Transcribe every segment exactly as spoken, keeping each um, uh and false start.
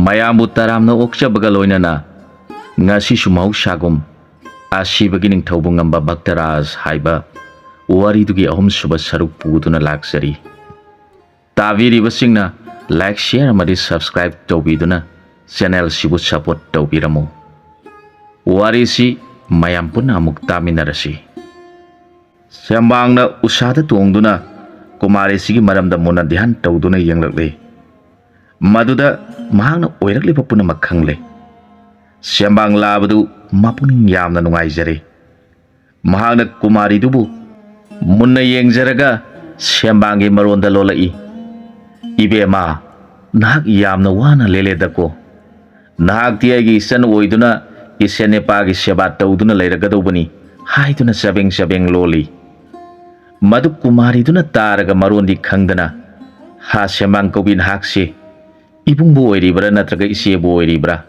ꯃꯌꯥꯝꯕꯨ ꯇꯔꯥꯝꯅ ꯑꯣꯛꯆꯕꯒ ꯂꯣꯏꯅꯅ ꯉꯁꯤꯁꯨ ꯃꯍꯧꯁꯥꯒꯨꯝ ꯑꯁꯤꯕꯒꯤ ꯅꯤꯡꯊꯧꯕꯨ ꯉꯝꯕ ꯚꯛꯇꯔꯥꯖ ꯍꯥꯏꯕ ꯋꯥꯔꯤꯗꯨꯒꯤ ꯑꯍꯨꯝꯁꯨꯕ ꯁꯔꯨꯛ ꯄꯨꯗꯨꯅ ꯂꯥꯛꯆꯔꯤ꯫ ꯇꯥꯕꯤꯔꯤꯕꯁꯤꯡꯅ like, share ꯑꯃꯗꯤ subscribe ꯇꯧꯕꯤꯗꯨꯅ channel ꯁꯤꯕꯨ support ꯇꯧꯕꯤꯔꯝꯃꯨ꯫ ꯋꯥꯔꯤꯁꯤ ꯃꯌꯥꯝ ꯄꯨꯟꯅ ꯑꯃꯨꯛ ꯇꯥꯃꯤꯟꯅꯔꯁꯤ꯫ ꯁꯦꯝꯕꯥꯡꯅ ꯎꯁꯥꯗ ꯇꯣꯡꯗꯨꯅ ꯀꯨꯃꯥꯔꯤꯁꯤꯒꯤ ꯃꯔꯝꯗ ꯃꯨꯟꯅ ꯙ꯭ꯌꯥꯟ ꯇꯧꯗꯨꯅ ꯌꯦꯡꯂꯛꯂꯦ꯫ ꯃꯗꯨꯗ ꯃꯍꯥꯛꯅ ꯑꯣꯏꯔꯛꯂꯤꯕ ꯄꯨꯝꯅꯃꯛ ꯈꯪꯂꯦ꯫ ꯁꯦꯝꯕꯥꯡ ꯂꯥꯕꯗꯨ ꯃꯄꯨꯛꯅꯤꯡ ꯌꯥꯝꯅ ꯅꯨꯡꯉꯥꯏꯖꯔꯦ꯫ ꯃꯍꯥꯛꯅ ꯀꯨꯃꯥꯔꯤꯗꯨꯕꯨ ꯃꯨꯟꯅ ꯌꯦꯡꯖꯔꯒ ꯁꯦꯝꯕꯥꯡꯒꯤ ꯃꯔꯣꯟꯗ ꯂꯣꯜꯂꯛꯏ, "ꯏꯕꯦꯝꯃ, ꯅꯍꯥꯛ ꯌꯥꯝꯅ ꯋꯥꯅ ꯂꯦꯜꯂꯦꯗꯀꯣ꯫ ꯅꯍꯥꯛꯇꯤ ꯑꯩꯒꯤ ꯏꯆꯟ ꯑꯣꯏꯗꯨꯅ ꯏꯁꯦꯟ ꯏꯄꯥꯒꯤ ꯁꯦꯕꯥ ꯇꯧꯗꯨꯅ ꯂꯩꯔꯒꯗꯧꯕꯅꯤ" ꯍꯥꯏꯗꯨꯅ ꯆꯕꯦꯡ ꯆꯕꯦꯡ ꯂꯣꯜꯂꯤ꯫ ꯃꯗꯨ ꯀꯨꯃꯥꯔꯤꯗꯨꯅ ꯇꯥꯔꯒ ꯃꯔꯣꯟꯗꯤ ꯈꯪꯗꯅ, "ꯍꯥ, ꯁꯦꯝꯕꯥꯡ ꯀꯧꯕꯤ ꯅꯍꯥꯛꯁꯤ ꯏꯕꯨꯡꯕꯨ ꯑꯣꯏꯔꯤꯕ꯭ꯔꯥ ꯅꯠꯇ꯭ꯔꯒ ꯏꯆꯦꯕꯨ ꯑꯣꯏꯔꯤꯕ꯭ꯔꯥ?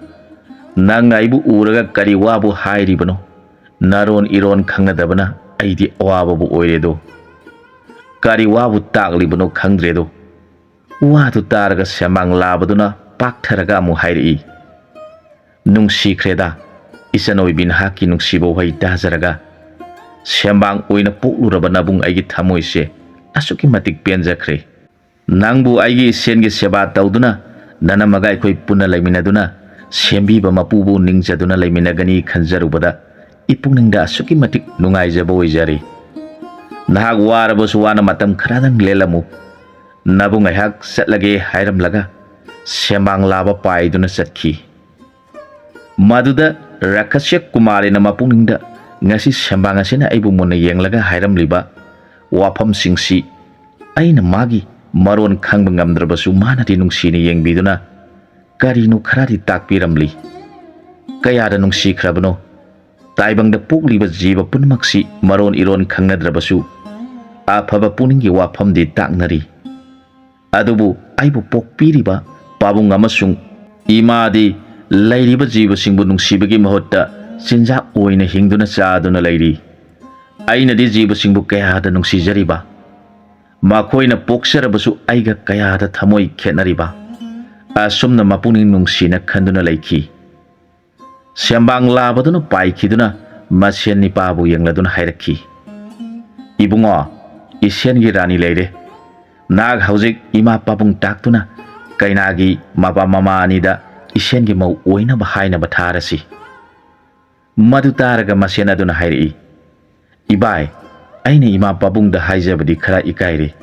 ꯅꯪꯅ ꯑꯩꯕꯨ ꯎꯔꯒ ꯀꯔꯤ ꯋꯥꯕꯨ ꯍꯥꯏꯔꯤꯕꯅꯣ? ꯅꯔꯣꯟ ꯏꯔꯣꯟ ꯈꯪꯅꯗꯕꯅ ꯑꯩꯗꯤ ꯑꯋꯥꯕꯕꯨ ꯑꯣꯏꯔꯦꯗꯣ꯫ ꯀꯔꯤ ꯋꯥꯕꯨ ꯇꯥꯛꯂꯤꯕꯅꯣ ꯈꯪꯗ꯭ꯔꯦꯗꯣ"꯫ ꯋꯥꯗꯨ ꯇꯥꯔꯒ ꯁꯦꯝꯕꯥꯡ ꯂꯥꯕꯗꯨꯅ ꯄꯥꯛꯊꯔꯒ ꯑꯃꯨꯛ ꯍꯥꯏꯔꯛꯏ, "ꯅꯨꯡꯁꯤꯈ꯭ꯔꯦꯗ, ꯏꯆꯟ ꯑꯣꯏꯕꯤ ꯅꯍꯥꯛꯀꯤ ꯅꯨꯡꯁꯤꯕ ꯋꯥꯍꯩ ꯇꯥꯖꯔꯒ꯫ ꯁꯦꯝꯕꯥꯡ ꯑꯣꯏꯅ ꯄꯣꯛꯂꯨꯔꯕ ꯅꯕꯨꯡ ꯑꯩꯒꯤ ꯊꯃꯣꯏꯁꯦ ꯑꯁꯨꯛꯀꯤ ꯃꯇꯤꯛ ꯄꯦꯟꯖꯈ꯭ꯔꯦ꯫ ꯅꯪꯕꯨ ꯑꯩꯒꯤ ꯏꯆꯦꯟꯒꯤ ꯁꯦꯕꯥ ꯇꯧꯗꯨꯅ ꯅꯅꯝꯃꯒ ꯑꯩꯈꯣꯏ ꯄꯨꯟꯅ ꯂꯩꯃꯤꯟꯅꯗꯨꯅ ꯁꯦꯝꯕꯤꯕ ꯃꯄꯨꯕꯨ ꯅꯤꯡꯖꯗꯨꯅ ꯂꯩꯃꯤꯟꯅꯒꯅꯤ ꯈꯟꯖꯔꯨꯕꯗ ꯏꯄꯨꯛꯅꯤꯡꯗ ꯑꯁꯨꯛꯀꯤ ꯃꯇꯤꯛ ꯅꯨꯡꯉꯥꯏꯖꯕ ꯑꯣꯏꯖꯔꯤ꯫ ꯅꯍꯥꯛ ꯋꯥꯔꯕꯁꯨ ꯋꯥꯅ ꯃꯇꯝ ꯈꯔꯗꯪ ꯂꯦꯜꯂꯝꯃꯨ꯫ ꯅꯕꯨꯡ ꯑꯩꯍꯥꯛ ꯆꯠꯂꯒꯦ" ꯍꯥꯏꯔꯝꯂꯒ ꯁꯦꯝꯕꯥꯡ ꯂꯥꯕ ꯄꯥꯏꯗꯨꯅ ꯆꯠꯈꯤ꯫ ꯃꯗꯨꯗ ꯔꯥꯀꯁ꯭ꯌ ꯀꯨꯃꯥꯔꯤꯅ ꯃꯄꯨꯛꯅꯤꯡꯗ, "ꯉꯁꯤ ꯁꯦꯝꯕꯥꯡ ꯑꯁꯤꯅ ꯑꯩꯕꯨ ꯃꯨꯟꯅ ꯌꯦꯡꯂꯒ ꯍꯥꯏꯔꯝꯂꯤꯕ ꯋꯥꯐꯝꯁꯤꯡꯁꯤ ꯑꯩꯅ ꯃꯥꯒꯤ ꯃꯔꯣꯟ ꯈꯪꯕ ꯉꯝꯗ꯭ꯔꯕꯁꯨ ꯃꯥꯅꯗꯤ ꯅꯨꯡꯁꯤꯅ ꯌꯦꯡꯕꯤꯗꯨꯅ ꯀꯔꯤꯅꯣ ꯈꯔꯗꯤ ꯇꯥꯛꯄꯤꯔꯝꯂꯤ꯫ ꯀꯌꯥꯗ ꯅꯨꯡꯁꯤꯈ꯭ꯔꯕꯅꯣ! ꯇꯥꯏꯕꯪꯗ ꯄꯣꯛꯂꯤꯕ ꯖꯤꯕ ꯄꯨꯝꯅꯃꯛꯁꯤ ꯃꯔꯣꯟ ꯏꯔꯣꯟ ꯈꯪꯅꯗ꯭ꯔꯕꯁꯨ ꯑꯐꯕ ꯄꯨꯛꯅꯤꯡꯒꯤ ꯋꯥꯐꯝꯗꯤ ꯇꯥꯛꯅꯔꯤ꯫ ꯑꯗꯨꯕꯨ ꯑꯩꯕꯨ ꯄꯣꯛꯄꯤꯔꯤꯕ ꯄꯥꯕꯨꯡ ꯑꯃꯁꯨꯡ ꯏꯃꯥꯗꯤ ꯂꯩꯔꯤꯕ ꯖꯤꯕꯁꯤꯡꯕꯨ ꯅꯨꯡꯁꯤꯕꯒꯤ ꯃꯍꯨꯠꯇ ꯆꯤꯟꯖꯥꯛ ꯑꯣꯏꯅ ꯍꯤꯡꯗꯨꯅ ꯆꯥꯗꯨꯅ ꯂꯩꯔꯤ꯫ ꯑꯩꯅꯗꯤ ꯖꯤꯕꯁꯤꯡꯕꯨ ꯀꯌꯥꯗ ꯅꯨꯡꯁꯤꯖꯔꯤꯕ! ꯃꯈꯣꯏꯅ ꯄꯣꯛꯆꯔꯕꯁꯨ ꯑꯩꯒ ꯀꯌꯥꯗ ꯊꯃꯣꯏ ꯈꯦꯠꯅꯔꯤꯕ! ꯑꯁꯨꯝꯅ ꯃꯄꯨꯛꯅꯤꯡ ꯅꯨꯡꯁꯤꯅ ꯈꯟꯗꯨꯅ ꯂꯩꯈꯤ꯫ ꯁꯦꯝꯕꯥꯡ ꯂꯥꯕꯗꯨꯅ ꯄꯥꯏꯈꯤꯗꯨꯅ ꯃꯁꯦꯟ ꯅꯤꯄꯥꯕꯨ ꯌꯦꯡꯂꯗꯨꯅ ꯍꯥꯏꯔꯛꯈꯤ, "ꯏꯕꯨꯡꯉꯣ, ꯏꯁꯦꯟꯒꯤ ꯔꯥꯅꯤ ꯂꯩꯔꯦ꯫ ꯅꯍꯥꯛ ꯍꯧꯖꯤꯛ ꯏꯃꯥ ꯄꯥꯕꯨꯡ ꯇꯥꯛꯇꯨꯅ ꯀꯩꯅꯥꯒꯤ ꯃꯄꯥ ꯃꯃꯥ ꯑꯅꯤꯗ ꯏꯁꯦꯟꯒꯤ ꯃꯧ ꯑꯣꯏꯅꯕ ꯍꯥꯏꯅꯕ ꯊꯥꯔꯁꯤ꯫" ꯃꯗꯨ ꯇꯥꯔꯒ ꯃꯁꯦꯟ ꯑꯗꯨꯅ ꯍꯥꯏꯔꯛꯏ, "ꯏꯕꯥꯏ, ꯑꯩꯅ ꯏꯃꯥ ꯄꯥꯕꯨꯡꯗ ꯍꯥꯏꯖꯕꯗꯤ ꯈꯔ ꯏꯀꯥꯏꯔꯦ,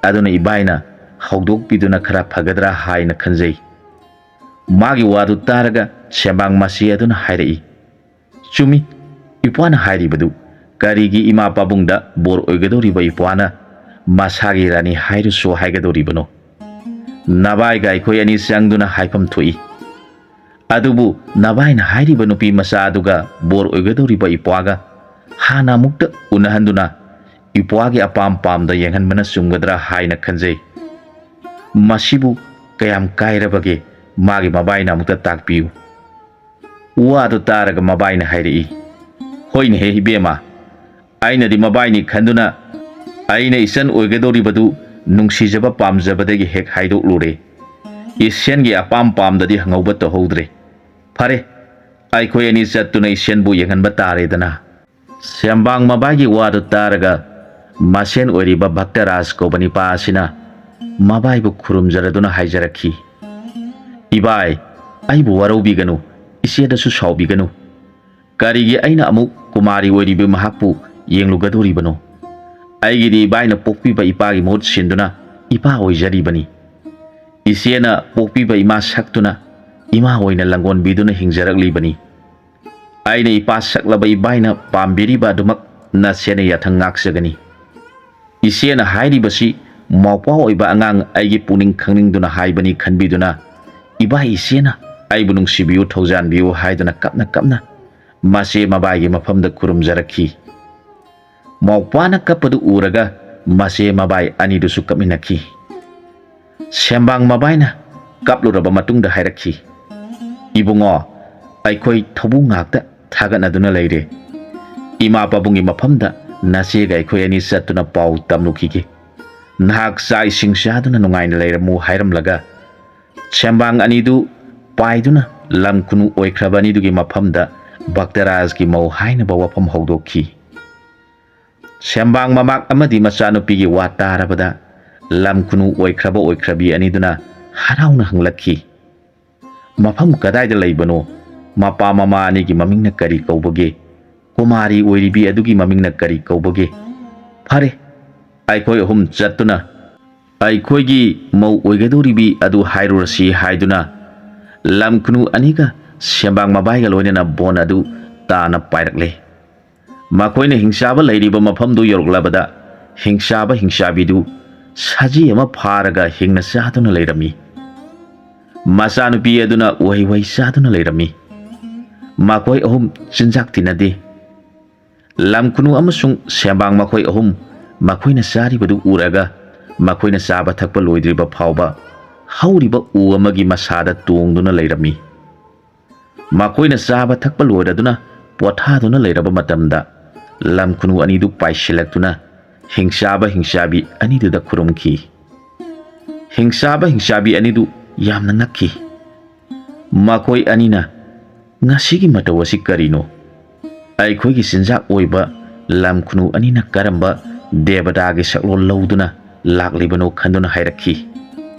ꯑꯗꯨꯅ ꯏꯕꯥꯏꯅ ꯍꯧꯗꯣꯛꯄꯤꯗꯨꯅ ꯈꯔ ꯐꯒꯗ꯭ꯔꯥ ꯍꯥꯏꯅ ꯈꯟꯖꯩ꯫" ꯃꯥꯒꯤ ꯋꯥꯗꯨ ꯇꯥꯔꯒ ꯁꯦꯝꯕꯥꯡ ꯃꯆꯦ ꯑꯗꯨꯅ ꯍꯥꯏꯔꯛꯏ, "ꯆꯨꯝꯃꯤ, ꯏꯄ꯭ꯋꯥꯅ ꯍꯥꯏꯔꯤꯕꯗꯨ꯫ ꯀꯔꯤꯒꯤ ꯏꯃꯥ ꯄꯥꯕꯨꯡꯗ ꯕꯣꯔ ꯑꯣꯏꯒꯗꯧꯔꯤꯕ ꯏꯄ꯭ꯋꯥꯅ ꯃꯁꯥꯒꯤ ꯔꯥꯅꯤ ꯍꯥꯏꯔꯨꯁꯨ ꯍꯥꯏꯒꯗꯧꯔꯤꯕꯅꯣ? ꯅꯕꯥꯏꯒ ꯑꯩꯈꯣꯏ ꯑꯅꯤ ꯆꯪꯗꯨꯅ ꯍꯥꯏꯐꯝ ꯊꯣꯛꯏ꯫ ꯑꯗꯨꯕꯨ ꯅꯕꯥꯏꯅ ꯍꯥꯏꯔꯤꯕ ꯅꯨꯄꯤ ꯃꯆꯥ ꯑꯗꯨꯒ ꯕꯣꯔ ꯑꯣꯏꯒꯗꯧꯔꯤꯕ ꯏꯄ꯭ꯋꯥꯒ ꯍꯥꯟꯅ ꯑꯃꯨꯛꯇ ꯎꯅꯍꯟꯗꯨꯅ ꯏꯄ꯭ꯋꯥꯒꯤ ꯑꯄꯥꯝ ꯄꯥꯝꯗ ꯌꯦꯡꯍꯟꯕꯅ ꯆꯨꯝꯒꯗ꯭ꯔꯥ ꯍꯥꯏꯅ ꯈꯟꯖꯩ꯫ ꯃꯁꯤꯕꯨ ꯀꯌꯥꯝ ꯀꯥꯏꯔꯕꯒꯦ? ꯃꯥꯒꯤ ꯃꯕꯥꯏꯅ ꯑꯃꯨꯛꯇ ꯇꯥꯛꯄꯤꯌꯨ꯫" ꯋꯥꯗꯨ ꯇꯥꯔꯒ ꯃꯕꯥꯏꯅ ꯍꯥꯏꯔꯛꯏ, "ꯍꯣꯏꯅꯦꯍꯦ ꯏꯕꯦꯝꯃ, ꯑꯩꯅꯗꯤ ꯃꯕꯥꯏꯅꯤ ꯈꯟꯗꯨꯅ ꯑꯩꯅ ꯏꯆꯟ ꯑꯣꯏꯒꯗꯧꯔꯤꯕꯗꯨ ꯅꯨꯡꯁꯤꯖꯕ ꯄꯥꯝꯖꯕꯗꯒꯤ ꯍꯦꯛ ꯍꯥꯏꯗꯣꯛꯂꯨꯔꯦ꯫ ꯏꯁꯦꯟꯒꯤ ꯑꯄꯥꯝ ꯄꯥꯝꯗꯗꯤ ꯍꯪꯍꯧꯕ ꯇꯧꯍꯧꯗ꯭ꯔꯦ꯫ ꯐꯔꯦ, ꯑꯩꯈꯣꯏ ꯑꯅꯤ ꯆꯠꯇꯨꯅ ꯏꯁꯦꯟꯕꯨ ꯌꯦꯡꯍꯟꯕ ꯇꯥꯔꯦꯗꯅ꯫" ꯁꯦꯝꯕꯥꯡ ꯃꯕꯥꯏꯒꯤ ꯋꯥꯗꯨ ꯇꯥꯔꯒ ꯃꯁꯦꯟ ꯑꯣꯏꯔꯤꯕ ꯚꯛꯇꯔꯥꯖ ꯀꯧꯕ ꯅꯤꯄꯥ ꯑꯁꯤꯅ ꯃꯕꯥꯏꯕꯨ ꯈꯨꯔꯨꯝꯖꯔꯗꯨꯅ ꯍꯥꯏꯖꯔꯛꯈꯤ, "ꯏꯕꯥꯏ, ꯑꯩꯕꯨ ꯋꯥꯔꯧꯕꯤꯒꯅꯨ, ꯏꯆꯦꯗꯁꯨ ꯁꯥꯎꯕꯤꯒꯅꯨ꯫ ꯀꯔꯤꯒꯤ ꯑꯩꯅ ꯑꯃꯨꯛ ꯀꯨꯃꯥꯔꯤ ꯑꯣꯏꯔꯤꯕ ꯃꯍꯥꯛꯄꯨ ꯌꯦꯡꯂꯨꯒꯗꯧꯔꯤꯕꯅꯣ? ꯑꯩꯒꯤꯗꯤ ꯏꯕꯥꯏꯅ ꯄꯣꯛꯄꯤꯕ ꯏꯄꯥꯒꯤ ꯃꯍꯨꯠ ꯁꯤꯟꯗꯨꯅ ꯏꯄꯥ ꯑꯣꯏꯖꯔꯤꯕꯅꯤ꯫ ꯏꯆꯦꯅ ꯄꯣꯛꯄꯤꯕ ꯏꯃꯥ ꯁꯛꯇꯨꯅ ꯏꯃꯥ ꯑꯣꯏꯅ ꯂꯥꯡꯒꯣꯟꯕꯤꯗꯨꯅ ꯍꯤꯡꯖꯔꯛꯂꯤꯕꯅꯤ꯫ ꯑꯩꯅ ꯏꯄꯥ ꯁꯛꯂꯕ ꯏꯕꯥꯏꯅ ꯄꯥꯝꯕꯤꯔꯤꯕ ꯑꯗꯨꯃꯛ ꯅꯆꯦꯅ ꯌꯥꯊꯪ ꯉꯥꯛꯆꯒꯅꯤ꯫ ꯏꯆꯦꯅ ꯍꯥꯏꯔꯤꯕꯁꯤ ꯃꯧꯄ꯭ꯋꯥ ꯑꯣꯏꯕ ꯑꯉꯥꯡ ꯑꯩꯒꯤ ꯄꯨꯛꯅꯤꯡ ꯈꯪꯅꯤꯡꯗꯨꯅ ꯍꯥꯏꯕꯅꯤ ꯈꯟꯕꯤꯗꯨꯅ ꯏꯕꯥꯏ ꯏꯆꯦꯅ ꯑꯩꯕꯨ ꯅꯨꯡꯁꯤꯕꯤꯌꯨ, ꯊꯧꯖꯥꯟꯕꯤꯌꯨ ꯍꯥꯏꯗꯨꯅ ꯀꯞꯅ ꯀꯞꯅ ꯃꯆꯦ ꯃꯕꯥꯏꯒꯤ ꯃꯐꯝꯗ ꯈꯨꯔꯨꯝꯖꯔꯛꯈꯤ꯫" ꯃꯧꯄ꯭ꯋꯥꯅ ꯀꯞꯄꯗꯨ ꯎꯔꯒ ꯃꯆꯦ ꯃꯕꯥꯏ ꯑꯅꯤꯗꯨꯁꯨ ꯀꯞꯃꯤꯟꯅꯈꯤ꯫ ꯁꯦꯝꯕꯥꯡ ꯃꯕꯥꯏꯅ ꯀꯞꯂꯨꯔꯕ ꯃꯇꯨꯡꯗ ꯍꯥꯏꯔꯛꯈꯤ, "ꯏꯕꯨꯡꯉꯣ, ꯑꯩꯈꯣꯏ ꯊꯧꯕꯨ ꯉꯥꯛꯇ ꯊꯥꯒꯠꯅꯗꯨꯅ ꯂꯩꯔꯦ꯫ ꯏꯃꯥ ꯄꯥꯕꯨꯡꯒꯤ ꯃꯐꯝꯗ ꯅꯆꯦꯒ ꯑꯩꯈꯣꯏ ꯑꯅꯤ ꯆꯠꯇꯨꯅ ꯄꯥꯎ ꯇꯝꯂꯨꯈꯤꯒꯦ꯫ ꯅꯍꯥꯛ ꯆꯥꯛ ꯏꯁꯤꯡ ꯆꯥꯗꯨꯅ ꯅꯨꯡꯉꯥꯏꯅ ꯂꯩꯔꯝꯃꯨ" ꯍꯥꯏꯔꯝꯂꯒ ꯁꯦꯝꯕꯥꯡ ꯑꯅꯤꯗꯨ ꯄꯥꯏꯗꯨꯅ ꯂꯝ ꯈꯨꯅꯨ ꯑꯣꯏꯈ꯭ꯔꯕ ꯑꯅꯤꯗꯨꯒꯤ ꯃꯐꯝꯗ ꯚꯛꯇꯔꯥꯖꯒꯤ ꯃꯧ ꯍꯥꯏꯅꯕ ꯋꯥꯐꯝ ꯍꯧꯗꯣꯛꯈꯤ꯫ ꯁꯦꯝꯕꯥꯡ ꯃꯃꯥꯛ ꯑꯃꯗꯤ ꯃꯆꯥꯅꯨꯄꯤꯒꯤ ꯋꯥ ꯇꯥꯔꯕꯗ ꯂꯝ ꯈꯨꯅꯨ ꯑꯣꯏꯈ꯭ꯔꯕ ꯑꯣꯏꯈ꯭ꯔꯕꯤ ꯑꯅꯤꯗꯨꯅ ꯍꯔꯥꯎꯅ ꯍꯪꯂꯛꯈꯤ, "ꯃꯐꯝ ꯀꯗꯥꯏꯗ ꯂꯩꯕꯅꯣ? ꯃꯄꯥ ꯃꯃꯥ ꯑꯅꯤꯒꯤ ꯃꯃꯤꯡꯅ ꯀꯔꯤ ꯀꯧꯕꯒꯦ? ꯀꯨꯃꯥꯔꯤ ꯑꯣꯏꯔꯤꯕꯤ ꯑꯗꯨꯒꯤ ꯃꯃꯤꯡꯅ ꯀꯔꯤ ꯀꯧꯕꯒꯦ? ꯐꯔꯦ, ꯑꯩꯈꯣꯏ ꯑꯍꯨꯝ ꯆꯠꯇꯨꯅ ꯑꯩꯈꯣꯏꯒꯤ ꯃꯧ ꯑꯣꯏꯒꯗꯧꯔꯤꯕꯤ ꯑꯗꯨ ꯍꯥꯏꯔꯨꯔꯁꯤ" ꯍꯥꯏꯗꯨꯅ ꯂꯝ ꯈꯨꯅꯨ ꯑꯅꯤꯒ ꯁꯦꯝꯕꯥꯡ ꯃꯕꯥꯏꯒ ꯂꯣꯏꯅꯅ ꯕꯣꯟ ꯑꯗꯨ ꯇꯥꯅ ꯄꯥꯏꯔꯛꯂꯦ꯫ ꯃꯈꯣꯏꯅ ꯍꯤꯡꯆꯥꯕ ꯂꯩꯔꯤꯕ ꯃꯐꯝꯗꯨ ꯌꯧꯔꯛꯂꯕꯗ ꯍꯤꯡꯆꯥꯕ ꯍꯤꯡꯆꯥꯕꯤꯗꯨ ꯁꯖꯤ ꯑꯃ ꯐꯥꯔꯒ ꯍꯤꯡꯅ ꯆꯥꯗꯨꯅ ꯂꯩꯔꯝꯃꯤ꯫ ꯃꯆꯥꯅꯨꯄꯤ ꯑꯗꯨꯅ ꯎꯍꯩ ꯋꯥꯍꯩ ꯆꯥꯗꯨꯅ ꯂꯩꯔꯝꯃꯤ꯫ ꯃꯈꯣꯏ ꯑꯍꯨꯝ ꯆꯤꯟꯖꯥꯛ ꯇꯤꯟꯅꯗꯦ꯫ ꯂꯝ ꯈꯨꯅꯨ ꯑꯃꯁꯨꯡ ꯁꯦꯝꯕꯥꯡ ꯃꯈꯣꯏ ꯑꯍꯨꯝ ꯃꯈꯣꯏꯅ ꯆꯥꯔꯤꯕꯗꯨ ꯎꯔꯒ ꯃꯈꯣꯏꯅ ꯆꯥꯕ ꯊꯛꯄ ꯂꯣꯏꯗ꯭ꯔꯤꯕ ꯐꯥꯎꯕ ꯍꯧꯔꯤꯕ ꯎ ꯑꯃꯒꯤ ꯃꯁꯥꯗ ꯇꯣꯡꯗꯨꯅ ꯂꯩꯔꯝꯃꯤ꯫ ꯃꯈꯣꯏꯅ ꯆꯥꯕ ꯊꯛꯄ ꯂꯣꯏꯔꯗꯨꯅ ꯄꯣꯊꯥꯗꯨꯅ ꯂꯩꯔꯕ ꯃꯇꯝꯗ ꯂꯝ ꯈꯨꯅꯨ ꯑꯅꯤꯗꯨ ꯄꯥꯏꯁꯤꯜꯂꯛꯇꯨꯅ ꯍꯤꯡꯆꯥꯕ ꯍꯤꯡꯆꯥꯕꯤ ꯑꯅꯤꯗꯨꯗ ꯈꯨꯔꯨꯝꯈꯤ꯫ ꯍꯤꯡꯆꯥꯕ ꯍꯤꯡꯆꯥꯕꯤ ꯑꯅꯤꯗꯨ ꯌꯥꯝꯅ ꯉꯛꯈꯤ꯫ ꯃꯈꯣꯏ ꯑꯅꯤꯅ, "ꯉꯁꯤꯒꯤ ꯃꯇꯧ ꯑꯁꯤ ꯀꯔꯤꯅꯣ? ꯑꯩꯈꯣꯏꯒꯤ ꯆꯤꯟꯖꯥꯛ ꯑꯣꯏꯕ ꯂꯝ ꯈꯨꯅꯨ ꯑꯅꯤꯅ ꯀꯔꯝꯕ ꯗꯦꯕꯇꯥꯒꯤ ꯁꯛꯂꯣꯟ ꯂꯧꯗꯨꯅ ꯂꯥꯛꯂꯤꯕꯅꯣ?" ꯈꯟꯗꯨꯅ ꯍꯥꯏꯔꯛꯈꯤ꯫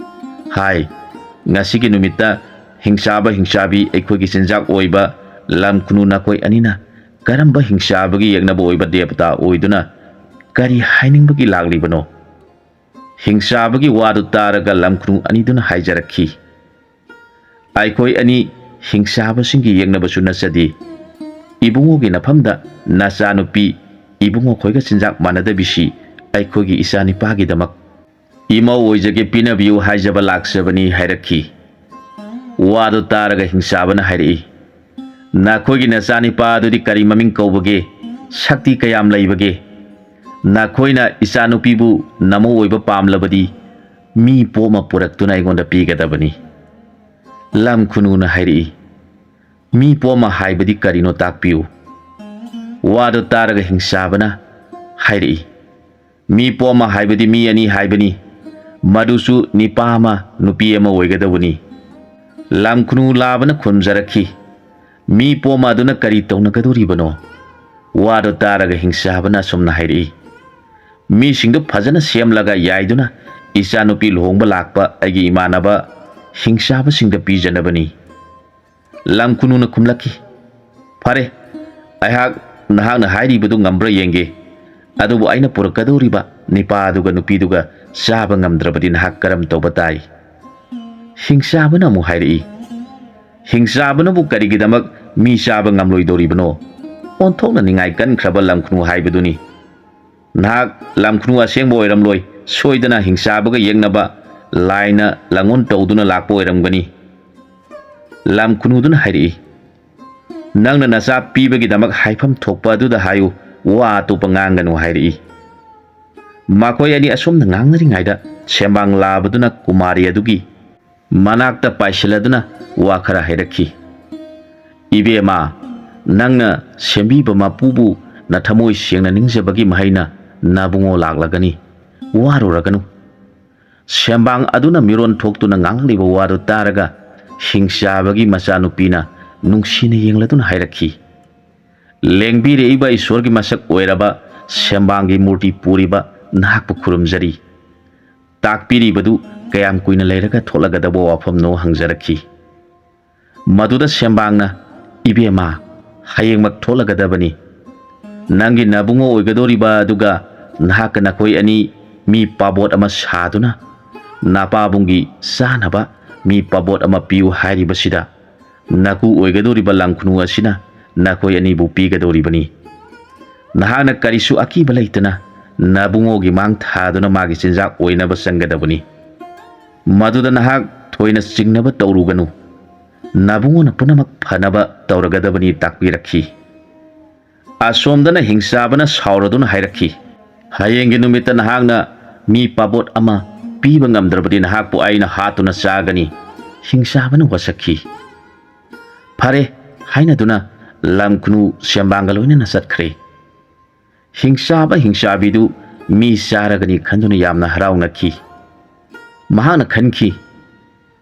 ꯍꯥꯏ, ꯉꯁꯤꯒꯤ ꯅꯨꯃꯤꯠꯇ ꯍꯤꯡꯆꯥꯕ ꯍꯤꯡꯆꯥꯕꯤ ꯑꯩꯈꯣꯏꯒꯤ ꯆꯤꯟꯖꯥꯛ ꯑꯣꯏꯕ ꯂꯝ ꯈꯨꯅꯨ ꯅꯈꯣꯏ ꯑꯅꯤꯅ ꯀꯔꯝꯕ ꯍꯤꯡꯆꯥꯕꯒꯤ ꯌꯦꯛꯅꯕ ꯑꯣꯏꯕ ꯗꯦꯕꯇꯥ ꯑꯣꯏꯗꯨꯅ ꯀꯔꯤ ꯍꯥꯏꯅꯤꯡꯕꯒꯤ ꯂꯥꯛꯂꯤꯕꯅꯣ? ꯍꯤꯡꯆꯥꯕꯒꯤ ꯋꯥꯗꯨ ꯇꯥꯔꯒ ꯂꯝ ꯈꯨꯅꯨ ꯑꯅꯤꯗꯨꯅ ꯍꯥꯏꯖꯔꯛꯈꯤ, "ꯑꯩꯈꯣꯏ ꯑꯅꯤ ꯍꯤꯡꯆꯥꯕꯁꯤꯡꯒꯤ ꯌꯦꯛꯅꯕꯁꯨ ꯅꯠꯆꯗꯦ꯫ ꯏꯕꯨꯡꯉꯣꯒꯤ ꯅꯐꯝꯗ ꯅꯆꯥꯅꯨꯄꯤ ꯏꯕꯨꯡꯉꯣ ꯈꯣꯏꯒ ꯆꯤꯟꯖꯥꯛ ꯃꯥꯟꯅꯗꯕꯤꯁꯤ ꯑꯩꯈꯣꯏꯒꯤ ꯏꯆꯥ ꯅꯤꯄꯥꯒꯤꯗꯃꯛ ꯏꯃꯧ ꯑꯣꯏꯖꯒꯦ, ꯄꯤꯅꯕꯤꯌꯨ ꯍꯥꯏꯖꯕ ꯂꯥꯛꯆꯕꯅꯤ" ꯍꯥꯏꯔꯛꯈꯤ꯫ ꯋꯥꯗꯨ ꯇꯥꯔꯒ ꯍꯤꯡꯆꯥꯕꯅ ꯍꯥꯏꯔꯛꯏ, "ꯅꯈꯣꯏꯒꯤ ꯅꯆꯥꯅꯤꯄꯥ ꯑꯗꯨꯗꯤ ꯀꯔꯤ ꯃꯃꯤꯡ ꯀꯧꯕꯒꯦ? ꯁꯛꯇꯤ ꯀꯌꯥꯝ ꯂꯩꯕꯒꯦ? ꯅꯈꯣꯏꯅ ꯏꯆꯥꯅꯨꯄꯤꯕꯨ ꯅꯃꯧ ꯑꯣꯏꯕ ꯄꯥꯝꯂꯕꯗꯤ ꯃꯤ ꯄꯣꯝꯃ ꯄꯨꯔꯛꯇꯨꯅ ꯑꯩꯉꯣꯟꯗ ꯄꯤꯒꯗꯕꯅꯤ"꯫ ꯂꯝ ꯈꯨꯅꯨꯅ ꯍꯥꯏꯔꯛꯏ, "ꯃꯤ ꯄꯣꯝꯃ ꯍꯥꯏꯕꯗꯤ ꯀꯔꯤꯅꯣ ꯇꯥꯛꯄꯤꯌꯨ"꯫ ꯋꯥꯗꯨ ꯇꯥꯔꯒ ꯍꯤꯡꯆꯥꯕꯅ ꯍꯥꯏꯔꯛꯏ, "ꯃꯤ ꯄꯣꯝꯃ ꯍꯥꯏꯕꯗꯤ ꯃꯤ ꯑꯅꯤ ꯍꯥꯏꯕꯅꯤ꯫ ꯃꯗꯨꯁꯨ ꯅꯤꯄꯥ ꯑꯃ ꯅꯨꯄꯤ ꯑꯃ ꯑꯣꯏꯒꯗꯧꯕꯅꯤ꯫ ꯂꯝꯈꯨꯅꯨ ꯂꯥꯕꯅ ꯈꯨꯝꯖꯔꯛꯈꯤ, "ꯃꯤ ꯄꯣꯝꯃ ꯑꯗꯨꯅ ꯀꯔꯤ ꯇꯧꯅꯒꯗꯣꯔꯤꯕꯅꯣ?" ꯋꯥꯗꯨ ꯇꯥꯔꯒ ꯍꯤꯡꯆꯥꯕꯅ ꯑꯁꯨꯝꯅ ꯍꯥꯏꯔꯛꯏ, "ꯃꯤꯁꯤꯡꯗꯨ ꯐꯖꯅ ꯁꯦꯝꯂꯒ ꯌꯥꯏꯗꯨꯅ ꯏꯆꯥꯅꯨꯄꯤ ꯂꯨꯍꯣꯡꯕ ꯂꯥꯛꯄ ꯑꯩꯒꯤ ꯏꯃꯥꯟꯅꯕ ꯍꯤꯡꯆꯥꯕꯁꯤꯡꯗ ꯄꯤꯖꯅꯕꯅꯤ꯫" ꯂꯝꯈꯨꯅꯨꯅ ꯈꯨꯝꯂꯛꯈꯤ, "ꯐꯔꯦ, ꯑꯩꯍꯥꯛ ꯅꯍꯥꯛꯅ ꯍꯥꯏꯔꯤꯕꯗꯨ ꯉꯝꯕ꯭ꯔꯥ ꯌꯦꯡꯒꯦ꯫ ꯑꯗꯨꯕꯨ ꯑꯩꯅ ꯄꯨꯔꯛꯀꯗꯧꯔꯤꯕ ꯅꯤꯄꯥ ꯑꯗꯨꯒ ꯅꯨꯄꯤꯗꯨꯒ ꯆꯥꯕ ꯉꯝꯗ꯭ꯔꯕꯗꯤ ꯅꯍꯥꯛ ꯀꯔꯝ ꯇꯧꯕ ꯇꯥꯏ?" ꯍꯤꯡꯆꯥꯕꯅ ꯑꯃꯨꯛ ꯍꯥꯏꯔꯛꯏ, "ꯍꯤꯡꯆꯥꯕꯅꯕꯨ ꯀꯔꯤꯒꯤꯗꯃꯛ ꯃꯤ ꯆꯥꯕ ꯉꯝꯂꯣꯏꯗꯧꯔꯤꯕꯅꯣ?" ꯑꯣꯟꯊꯣꯛꯅ ꯅꯤꯡꯉꯥꯏ ꯀꯟꯈ꯭ꯔꯕ ꯂꯝꯈꯨꯅꯨ ꯍꯥꯏꯕꯗꯨꯅꯤ꯫ "ꯅꯍꯥꯛ ꯂꯝꯈꯨꯅꯨ ꯑꯁꯦꯡꯕ ꯑꯣꯏꯔꯝꯂꯣꯏ, ꯁꯣꯏꯗꯅ ꯍꯤꯡꯆꯥꯕꯒ ꯌꯦꯛꯅꯕ ꯂꯥꯏꯅ ꯂꯥꯡꯑꯣꯟ ꯇꯧꯗꯨꯅ ꯂꯥꯛꯄ ꯑꯣꯏꯔꯝꯒꯅꯤ꯫" ꯂꯝꯈꯨꯅꯨꯗꯨꯅ ꯍꯥꯏꯔꯛꯏ, "ꯅꯪꯅ ꯅꯆꯥ ꯄꯤꯕꯒꯤꯗꯃꯛ ꯍꯥꯏꯐꯝ ꯊꯣꯛꯄ ꯑꯗꯨꯗ ꯍꯥꯏꯌꯨ, ꯋꯥ ꯑꯇꯣꯞꯄ ꯉꯥꯡꯒꯅꯨ" ꯍꯥꯏꯔꯛꯏ꯫ ꯃꯈꯣꯏ ꯑꯅꯤ ꯑꯁꯨꯝꯅ ꯉꯥꯡꯅꯔꯤꯉꯩꯗ ꯁꯦꯝꯕꯥꯡ ꯂꯥꯕꯗꯨꯅ ꯀꯨꯃꯥꯔꯤ ꯑꯗꯨꯒꯤ ꯃꯅꯥꯛꯇ ꯄꯥꯏꯁꯤꯜꯂꯗꯨꯅ ꯋꯥ ꯈꯔ ꯍꯥꯏꯔꯛꯈꯤ꯫ "ꯏꯕꯦꯝꯃ, ꯅꯪꯅ ꯁꯦꯝꯕꯤꯕ ꯃꯄꯨꯕꯨ ꯅꯊꯃꯣꯏ ꯁꯦꯡꯅ ꯅꯤꯡꯖꯕꯒꯤ ꯃꯍꯩꯅ ꯅꯕꯨꯡꯉꯣ ꯂꯥꯛꯂꯒꯅꯤ꯫ ꯋꯥꯔꯨꯔꯒꯅꯨ꯫" ꯁꯦꯝꯕꯥꯡ ꯑꯗꯨꯅ ꯃꯤꯔꯣꯟ ꯊꯣꯛꯇꯨꯅ ꯉꯥꯡꯂꯤꯕ ꯋꯥꯗꯨ ꯇꯥꯔꯒ ꯍꯤꯡꯆꯥꯕꯒꯤ ꯃꯆꯥꯅꯨꯄꯤꯅ ꯅꯨꯡꯁꯤꯅ ꯌꯦꯡꯂꯗꯨꯅ ꯍꯥꯏꯔꯛꯈꯤ, "ꯂꯦꯡꯕꯤꯔꯛꯏꯕ ꯏꯁꯣꯔꯒꯤ ꯃꯁꯛ ꯑꯣꯏꯔꯕ ꯁꯦꯝꯕꯥꯡꯒꯤ ꯃꯨꯔꯇꯤ ꯄꯨꯔꯤꯕ ꯅꯍꯥꯛꯄꯨ ꯈꯨꯔꯨꯝꯖꯔꯤ꯫ ꯇꯥꯛꯄꯤꯔꯤꯕꯗꯨ ꯀꯌꯥꯝ ꯀꯨꯏꯅ ꯂꯩꯔꯒ ꯊꯣꯛꯂꯒꯗꯕ ꯋꯥꯐꯝꯅꯣ?" ꯍꯪꯖꯔꯛꯈꯤ꯫ ꯃꯗꯨꯗ ꯁꯦꯝꯕꯥꯡꯅ, "ꯏꯕꯦꯝꯃ, ꯍꯌꯦꯡꯃꯛ ꯊꯣꯛꯂꯒꯗꯕꯅꯤ꯫ ꯅꯪꯒꯤ ꯅꯕꯨꯡꯉꯣ ꯑꯣꯏꯒꯗꯧꯔꯤꯕ ꯑꯗꯨꯒ ꯅꯍꯥꯛꯀ ꯅꯈꯣꯏ ꯑꯅꯤ ꯃꯤ ꯄꯥꯕꯣꯠ ꯑꯃ ꯁꯥꯗꯨꯅ ꯅꯄꯥꯕꯨꯡꯒꯤ ꯆꯥꯅꯕ ꯃꯤ ꯄꯥꯕꯣꯠ ꯑꯃ ꯄꯤꯌꯨ ꯍꯥꯏꯔꯤꯕꯁꯤꯗ ꯅꯀꯨ ꯑꯣꯏꯒꯗꯧꯔꯤꯕ ꯂꯝꯈꯨꯅꯨ ꯑꯁꯤꯅ ꯅꯈꯣꯏ ꯑꯅꯤꯕꯨ ꯄꯤꯒꯗꯧꯔꯤꯕꯅꯤ꯫ ꯅꯍꯥꯛꯅ ꯀꯔꯤꯁꯨ ꯑꯀꯤꯕ ꯂꯩꯇꯅ ꯅꯕꯨꯡꯉꯣꯒꯤ ꯃꯥꯡ ꯊꯥꯗꯨꯅ ꯃꯥꯒꯤ ꯆꯤꯟꯖꯥꯛ ꯑꯣꯏꯅꯕ ꯆꯪꯒꯗꯕꯅꯤ꯫ ꯃꯗꯨꯗ ꯅꯍꯥꯛ ꯊꯣꯏꯅ ꯆꯤꯡꯅꯕ ꯇꯧꯔꯨꯒꯅꯨ꯫ ꯅꯕꯨꯡꯉꯣꯅ ꯄꯨꯝꯅꯃꯛ ꯐꯅꯕ ꯇꯧꯔꯒꯗꯕꯅꯤ" ꯇꯥꯛꯄꯤꯔꯛꯈꯤ꯫ ꯑꯁꯣꯝꯗꯅ ꯍꯤꯡꯆꯥꯕꯅ ꯁꯥꯎꯔꯗꯨꯅ ꯍꯥꯏꯔꯛꯈꯤ, "ꯍꯌꯦꯡꯒꯤ ꯅꯨꯃꯤꯠꯇ ꯅꯍꯥꯛꯅ ꯃꯤ ꯄꯥꯕꯣꯠ ꯑꯃ ꯄꯤꯕ ꯉꯝꯗ꯭ꯔꯕꯗꯤ ꯅꯍꯥꯛꯄꯨ ꯑꯩꯅ ꯍꯥꯠꯇꯨꯅ ꯆꯥꯒꯅꯤ꯫" ꯍꯤꯡꯆꯥꯕꯅ ꯋꯥꯁꯛꯈꯤ꯫ "ꯐꯔꯦ" ꯍꯥꯏꯅꯗꯨꯅ ꯂꯝꯈꯨꯅꯨ ꯁꯦꯝꯕꯥꯡꯒ ꯂꯣꯏꯅꯅ ꯆꯠꯈ꯭ꯔꯦ꯫ ꯍꯤꯡꯆꯥꯕ ꯍꯤꯡꯆꯥꯕꯤꯗꯨ ꯃꯤ ꯆꯥꯔꯒꯅꯤ ꯈꯟꯗꯨꯅ ꯌꯥꯝꯅ ꯍꯔꯥꯎꯅꯈꯤ꯫ ꯃꯍꯥꯛꯅ ꯈꯟꯈꯤ,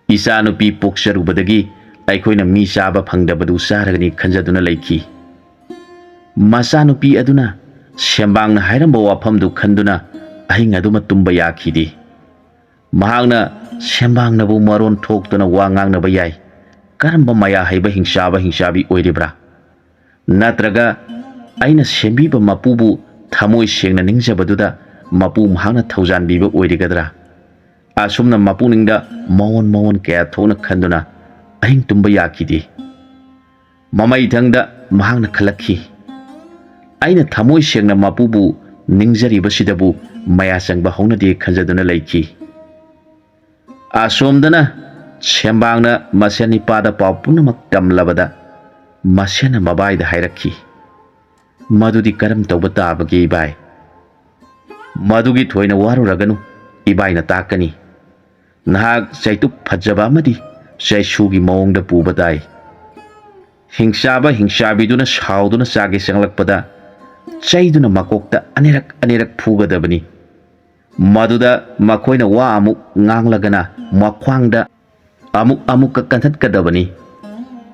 "ꯏꯆꯥꯅꯨꯄꯤ ꯄꯣꯛꯆꯔꯨꯕꯗꯒꯤ ꯑꯩꯈꯣꯏꯅ ꯃꯤ ꯆꯥꯕ ꯐꯪꯗꯕꯗꯨ ꯆꯥꯔꯒꯅꯤ" ꯈꯟꯖꯗꯨꯅ ꯂꯩꯈꯤ꯫ ꯃꯆꯥꯅꯨꯄꯤ ꯑꯗꯨꯅ ꯁꯦꯝꯕꯥꯡꯅ ꯍꯥꯏꯔꯝꯕ ꯋꯥꯐꯝꯗꯨ ꯈꯟꯗꯨꯅ ꯑꯍꯤꯡ ꯑꯗꯨꯃ ꯇꯨꯝꯕ ꯌꯥꯈꯤꯗꯦ꯫ ꯃꯍꯥꯛꯅ ꯁꯦꯝꯕꯥꯡꯅꯕꯨ ꯃꯔꯣꯟ ꯊꯣꯛꯇꯨꯅ ꯋꯥ ꯉꯥꯡꯅꯕ ꯌꯥꯏ, ꯀꯔꯝꯕ ꯃꯌꯥ ꯍꯩꯕ ꯍꯤꯡꯆꯥꯕ ꯍꯤꯡꯆꯥꯕꯤ ꯑꯣꯏꯔꯤꯕ꯭ꯔꯥ? ꯅꯠꯇ꯭ꯔꯒ ꯑꯩꯅ ꯁꯦꯝꯕꯤꯕ ꯃꯄꯨꯕꯨ ꯊꯃꯣꯏ ꯁꯦꯡꯅ ꯅꯤꯡꯖꯕꯗꯨꯗ ꯃꯄꯨ ꯃꯍꯥꯛꯅ ꯊꯧꯖꯥꯟꯕꯤꯕ ꯑꯣꯏꯔꯤꯒꯗ꯭ꯔꯥ? ꯑꯁꯨꯝꯅ ꯃꯄꯨꯛꯅꯤꯡꯗ ꯃꯑꯣꯟ ꯃꯑꯣꯟ ꯀꯌꯥ ꯊꯣꯛꯅ ꯈꯟꯗꯨꯅ ꯑꯍꯤꯡ ꯇꯨꯝꯕ ꯌꯥꯈꯤꯗꯦ꯫ ꯃꯃꯩꯊꯪꯗ ꯃꯍꯥꯛꯅ ꯈꯜꯂꯛꯈꯤ, "ꯑꯩꯅ ꯊꯃꯣꯏ ꯁꯦꯡꯅ ꯃꯄꯨꯕꯨ ꯅꯤꯡꯖꯔꯤꯕꯁꯤꯗꯕꯨ ꯃꯌꯥ ꯆꯪꯕ ꯍꯧꯅꯗꯦ" ꯈꯟꯖꯗꯨꯅ ꯂꯩꯈꯤ꯫ ꯑꯁꯣꯝꯗꯅ ꯁꯦꯝꯕꯥꯡꯅ ꯃꯁꯦꯟ ꯅꯤꯄꯥꯗ ꯄꯥꯎ ꯄꯨꯝꯅꯃꯛ ꯇꯝꯂꯕꯗ ꯃꯁꯦꯟꯅ ꯃꯕꯥꯏꯗ ꯍꯥꯏꯔꯛꯈꯤ, "ꯃꯗꯨꯗꯤ ꯀꯔꯝ ꯇꯧꯕ ꯇꯥꯕꯒꯦ ꯏꯕꯥꯏ?" "ꯃꯗꯨꯒꯤ ꯊꯣꯏꯅ ꯋꯥꯔꯨꯔꯒꯅꯨ, ꯏꯕꯥꯏꯅ ꯇꯥꯛꯀꯅꯤ꯫ ꯅꯍꯥꯛ ꯆꯩꯇꯨꯞ ꯐꯖꯕ ꯑꯃꯗꯤ ꯆꯩꯁꯨꯒꯤ ꯃꯑꯣꯡꯗ ꯄꯨꯕ ꯇꯥꯏ꯫ ꯍꯤꯡꯆꯥꯕ ꯍꯤꯡꯆꯥꯕꯤꯗꯨꯅ ꯁꯥꯎꯗꯨꯅ ꯆꯥꯒꯦ ꯆꯪꯂꯛꯄꯗ ꯆꯩꯗꯨꯅ ꯃꯀꯣꯛꯇ ꯑꯅꯤꯔꯛ ꯑꯅꯤꯔꯛ ꯐꯨꯒꯗꯕꯅꯤ꯫ ꯃꯗꯨꯗ ꯃꯈꯣꯏꯅ ꯋꯥ ꯑꯃꯨꯛ ꯉꯥꯡꯂꯒꯅ ꯃꯈ꯭ꯋꯥꯡꯗ ꯑꯃꯨꯛ ꯑꯃꯨꯛꯀ ꯀꯟꯊꯠꯀꯗꯕꯅꯤ꯫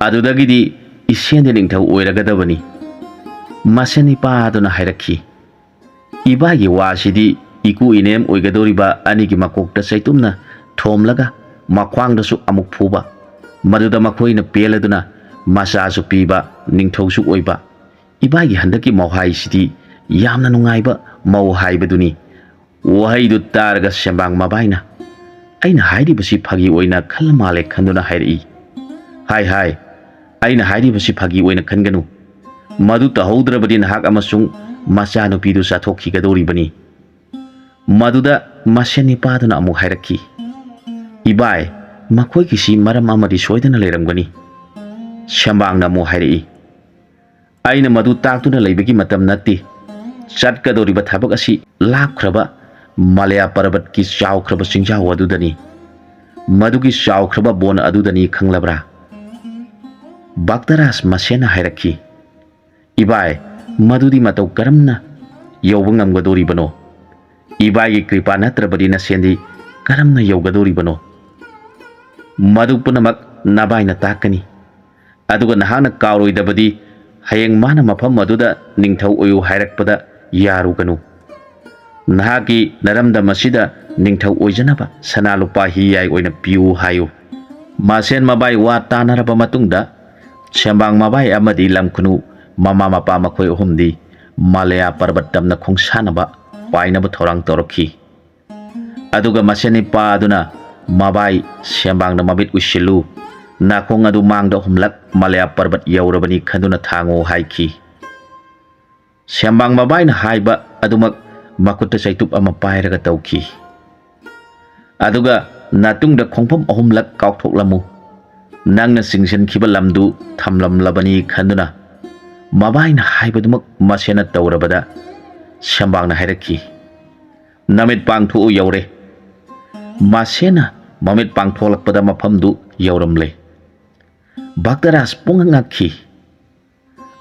ꯑꯗꯨꯗꯒꯤꯗꯤ ꯏꯁꯦꯟꯗꯤ ꯅꯤꯡꯊꯧ ꯑꯣꯏꯔꯒꯗꯕꯅꯤ," ꯃꯁꯦꯟ ꯅꯤꯄꯥꯗꯨꯅ ꯍꯥꯏꯔꯛꯈꯤ꯫ ꯏꯕꯥꯏꯒꯤ ꯋꯥꯁꯤꯗꯤ ꯏꯀꯨ ꯏꯅꯦꯝ ꯑꯣꯏꯒꯗꯧꯔꯤꯕ ꯑꯅꯤꯒꯤ ꯃꯀꯣꯛꯇ ꯆꯩꯇꯨꯝꯅ ꯊꯣꯝꯂꯒ ꯃꯈ꯭ꯋꯥꯡꯗꯁꯨ ꯑꯃꯨꯛ ꯐꯨꯕ, ꯃꯗꯨꯗ ꯃꯈꯣꯏꯅ ꯄꯦꯜꯂꯗꯨꯅ ꯃꯆꯥꯁꯨ ꯄꯤꯕ, ꯅꯤꯡꯊꯧꯁꯨ ꯑꯣꯏꯕ꯫ ꯏꯕꯥꯏꯒꯤ ꯍꯟꯗꯛꯀꯤ ꯃꯧꯍꯥꯏꯁꯤꯗꯤ ꯌꯥꯝꯅ ꯅꯨꯡꯉꯥꯏꯕ ꯃꯧ ꯍꯥꯏꯕꯗꯨꯅꯤ꯫ ꯋꯥꯍꯩꯗꯨ ꯇꯥꯔꯒ ꯁꯦꯝꯕꯥꯡ ꯃꯕꯥꯏꯅ, "ꯑꯩꯅ ꯍꯥꯏꯔꯤꯕꯁꯤ ꯐꯥꯒꯤ ꯑꯣꯏꯅ ꯈꯜꯂ ꯃꯥꯜꯂꯦ" ꯈꯟꯗꯨꯅ ꯍꯥꯏꯔꯛꯏ꯫ "ꯍꯥꯏ ꯍꯥꯏ, ꯑꯩꯅ ꯍꯥꯏꯔꯤꯕꯁꯤ ꯐꯥꯒꯤ ꯑꯣꯏꯅ ꯈꯟꯒꯅꯨ꯫ ꯃꯗꯨ ꯇꯧꯍꯧꯗ꯭ꯔꯕꯗꯤ ꯅꯍꯥꯛ ꯑꯃꯁꯨꯡ ꯃꯆꯥꯅꯨꯄꯤꯗꯨ ꯆꯥꯊꯣꯛꯈꯤꯒꯗꯧꯔꯤꯕꯅꯤ꯫" ꯃꯗꯨꯗ ꯃꯁꯦꯟ ꯅꯤꯄꯥꯗꯨꯅ ꯑꯃꯨꯛ ꯍꯥꯏꯔꯛꯈꯤ, "ꯏꯕꯥꯏ, ꯃꯈꯣꯏꯒꯤꯁꯤ ꯃꯔꯝ ꯑꯃꯗꯤ ꯁꯣꯏꯗꯅ ꯂꯩꯔꯝꯒꯅꯤ꯫" ꯁꯦꯝꯕꯥꯡꯅ ꯑꯃꯨꯛ ꯍꯥꯏꯔꯛꯏ, "ꯑꯩꯅ ꯃꯗꯨ ꯇꯥꯛꯇꯨꯅ ꯂꯩꯕꯒꯤ ꯃꯇꯝ ꯅꯠꯇꯦ꯫ ꯆꯠꯀꯗꯧꯔꯤꯕ ꯊꯕꯛ ꯑꯁꯤ ꯂꯥꯞꯈ꯭ꯔꯕ ꯃꯂꯌꯥ ꯄꯔꯕꯠꯀꯤ ꯆꯥꯎꯈ꯭ꯔꯕ ꯆꯤꯡꯖꯥꯎ ꯑꯗꯨꯗꯅꯤ꯫ ꯃꯗꯨꯒꯤ ꯆꯥꯎꯈ꯭ꯔꯕ ꯕꯣꯟ ꯑꯗꯨꯗꯅꯤ, ꯈꯪꯂꯕ꯭ꯔꯥ?" ꯚꯛꯇꯔꯥꯖ ꯃꯁꯦꯟꯅ ꯍꯥꯏꯔꯛꯈꯤ, "ꯏꯕꯥꯏ, ꯃꯗꯨꯗꯤ ꯃꯇꯧ ꯀꯔꯝꯅ ꯌꯧꯕ ꯉꯝꯒꯗꯧꯔꯤꯕꯅꯣ? ꯏꯕꯥꯏꯒꯤ ꯀ꯭ꯔꯤꯄꯥ ꯅꯠꯇ꯭ꯔꯕꯗꯤ ꯅꯁꯦꯟꯗꯤ ꯀꯔꯝꯅ ꯌꯧꯒꯗꯧꯔꯤꯕꯅꯣ? ꯃꯗꯨ ꯄꯨꯝꯅꯃꯛ ꯅꯕꯥꯏꯅ ꯇꯥꯛꯀꯅꯤ꯫ ꯑꯗꯨꯒ ꯅꯍꯥꯛꯅ ꯀꯥꯎꯔꯣꯏꯗꯕꯗꯤ, ꯍꯌꯦꯡ ꯃꯥꯅ ꯃꯐꯝ ꯑꯗꯨꯗ ꯅꯤꯡꯊꯧ ꯑꯣꯏꯌꯨ ꯍꯥꯏꯔꯛꯄꯗ ꯌꯥꯔꯨꯒꯅꯨ꯫ ꯅꯍꯥꯛꯀꯤ ꯅꯔꯝꯗꯝ ꯑꯁꯤꯗ ꯅꯤꯡꯊꯧ ꯑꯣꯏꯖꯅꯕ ꯁꯅꯥ ꯂꯨꯄꯥ ꯍꯤꯌꯥꯏ ꯑꯣꯏꯅ ꯄꯤꯌꯨ ꯍꯥꯏꯌꯨ꯫ ꯃꯁꯦꯟ ꯃꯕꯥꯏ ꯋꯥ ꯇꯥꯅꯔꯕ ꯃꯇꯨꯡꯗ, ꯁꯦꯝꯕꯥꯡ ꯃꯕꯥꯏ ꯑꯃꯗꯤ ꯂꯝꯈꯨꯅꯨ ꯃꯃꯥ ꯃꯄꯥ ꯃꯈꯣꯏ ꯑꯍꯨꯝꯗꯤ ꯃꯥꯂꯦꯌꯥ ꯄꯔꯕꯠ ꯇꯝꯅ ꯈꯣꯡꯁꯥꯟꯅꯕ ꯄꯥꯏꯅꯕ ꯊꯧꯔꯥꯡ ꯇꯧꯔꯛꯈꯤ꯫ ꯑꯗꯨꯒ ꯃꯁꯦꯟ ꯅꯤꯄꯥ ꯑꯗꯨꯅ, "ꯃꯕꯥꯏ, ꯁꯦꯝꯕꯥꯡꯅ ꯃꯃꯤꯠ ꯎꯏꯁꯤꯜꯂꯨ, ꯅꯥꯀꯣꯡ ꯑꯗꯨ ꯃꯥꯡꯗ ꯑꯍꯨꯝꯂꯛ ꯃꯥꯂꯦꯌꯥ ꯄꯔꯕꯠ ꯌꯧꯔꯕꯅꯤ ꯈꯟꯗꯨꯅ ꯊꯥꯡꯉꯨ" ꯍꯥꯏꯈꯤ꯫ ꯁꯦꯝꯕꯥꯡ ꯃꯕꯥꯏꯅ ꯍꯥꯏꯕ ꯑꯗꯨꯃꯛ ꯃꯈꯨꯠꯇ ꯆꯩꯇꯨꯞ ꯑꯃ ꯄꯥꯏꯔꯒ ꯇꯧꯈꯤ꯫ ꯑꯗꯨꯒ ꯅꯥꯇꯨꯡꯗ ꯈꯣꯡꯐꯝ ꯑꯍꯨꯝꯂꯛ ꯀꯥꯎꯊꯣꯛꯂꯝꯃꯨ꯫ ꯅꯪꯅ ꯆꯤꯡꯁꯤꯟꯈꯤꯕ ꯂꯝꯗꯨ ꯊꯝꯂꯝꯂꯕꯅꯤ ꯈꯟꯗꯨꯅ ꯃꯕꯥꯏꯅ ꯍꯥꯏꯕꯗꯨꯃꯛ ꯃꯁꯦꯟꯅ ꯇꯧꯔꯕꯗ ꯁꯦꯝꯕꯥꯡꯅ ꯍꯥꯏꯔꯛꯈꯤ, "ꯅꯃꯤꯠ ꯄꯥꯡꯊꯣꯛꯎ, ꯌꯧꯔꯦ꯫" ꯃꯁꯦꯟꯅ ꯃꯃꯤꯠ ꯄꯥꯡꯊꯣꯛꯂꯛꯄꯗ ꯃꯐꯝꯗꯨ ꯌꯧꯔꯝꯂꯦ꯫ ꯚꯛꯇꯔꯥꯖ ꯄꯨꯡꯉꯛ ꯉꯛꯈꯤ꯫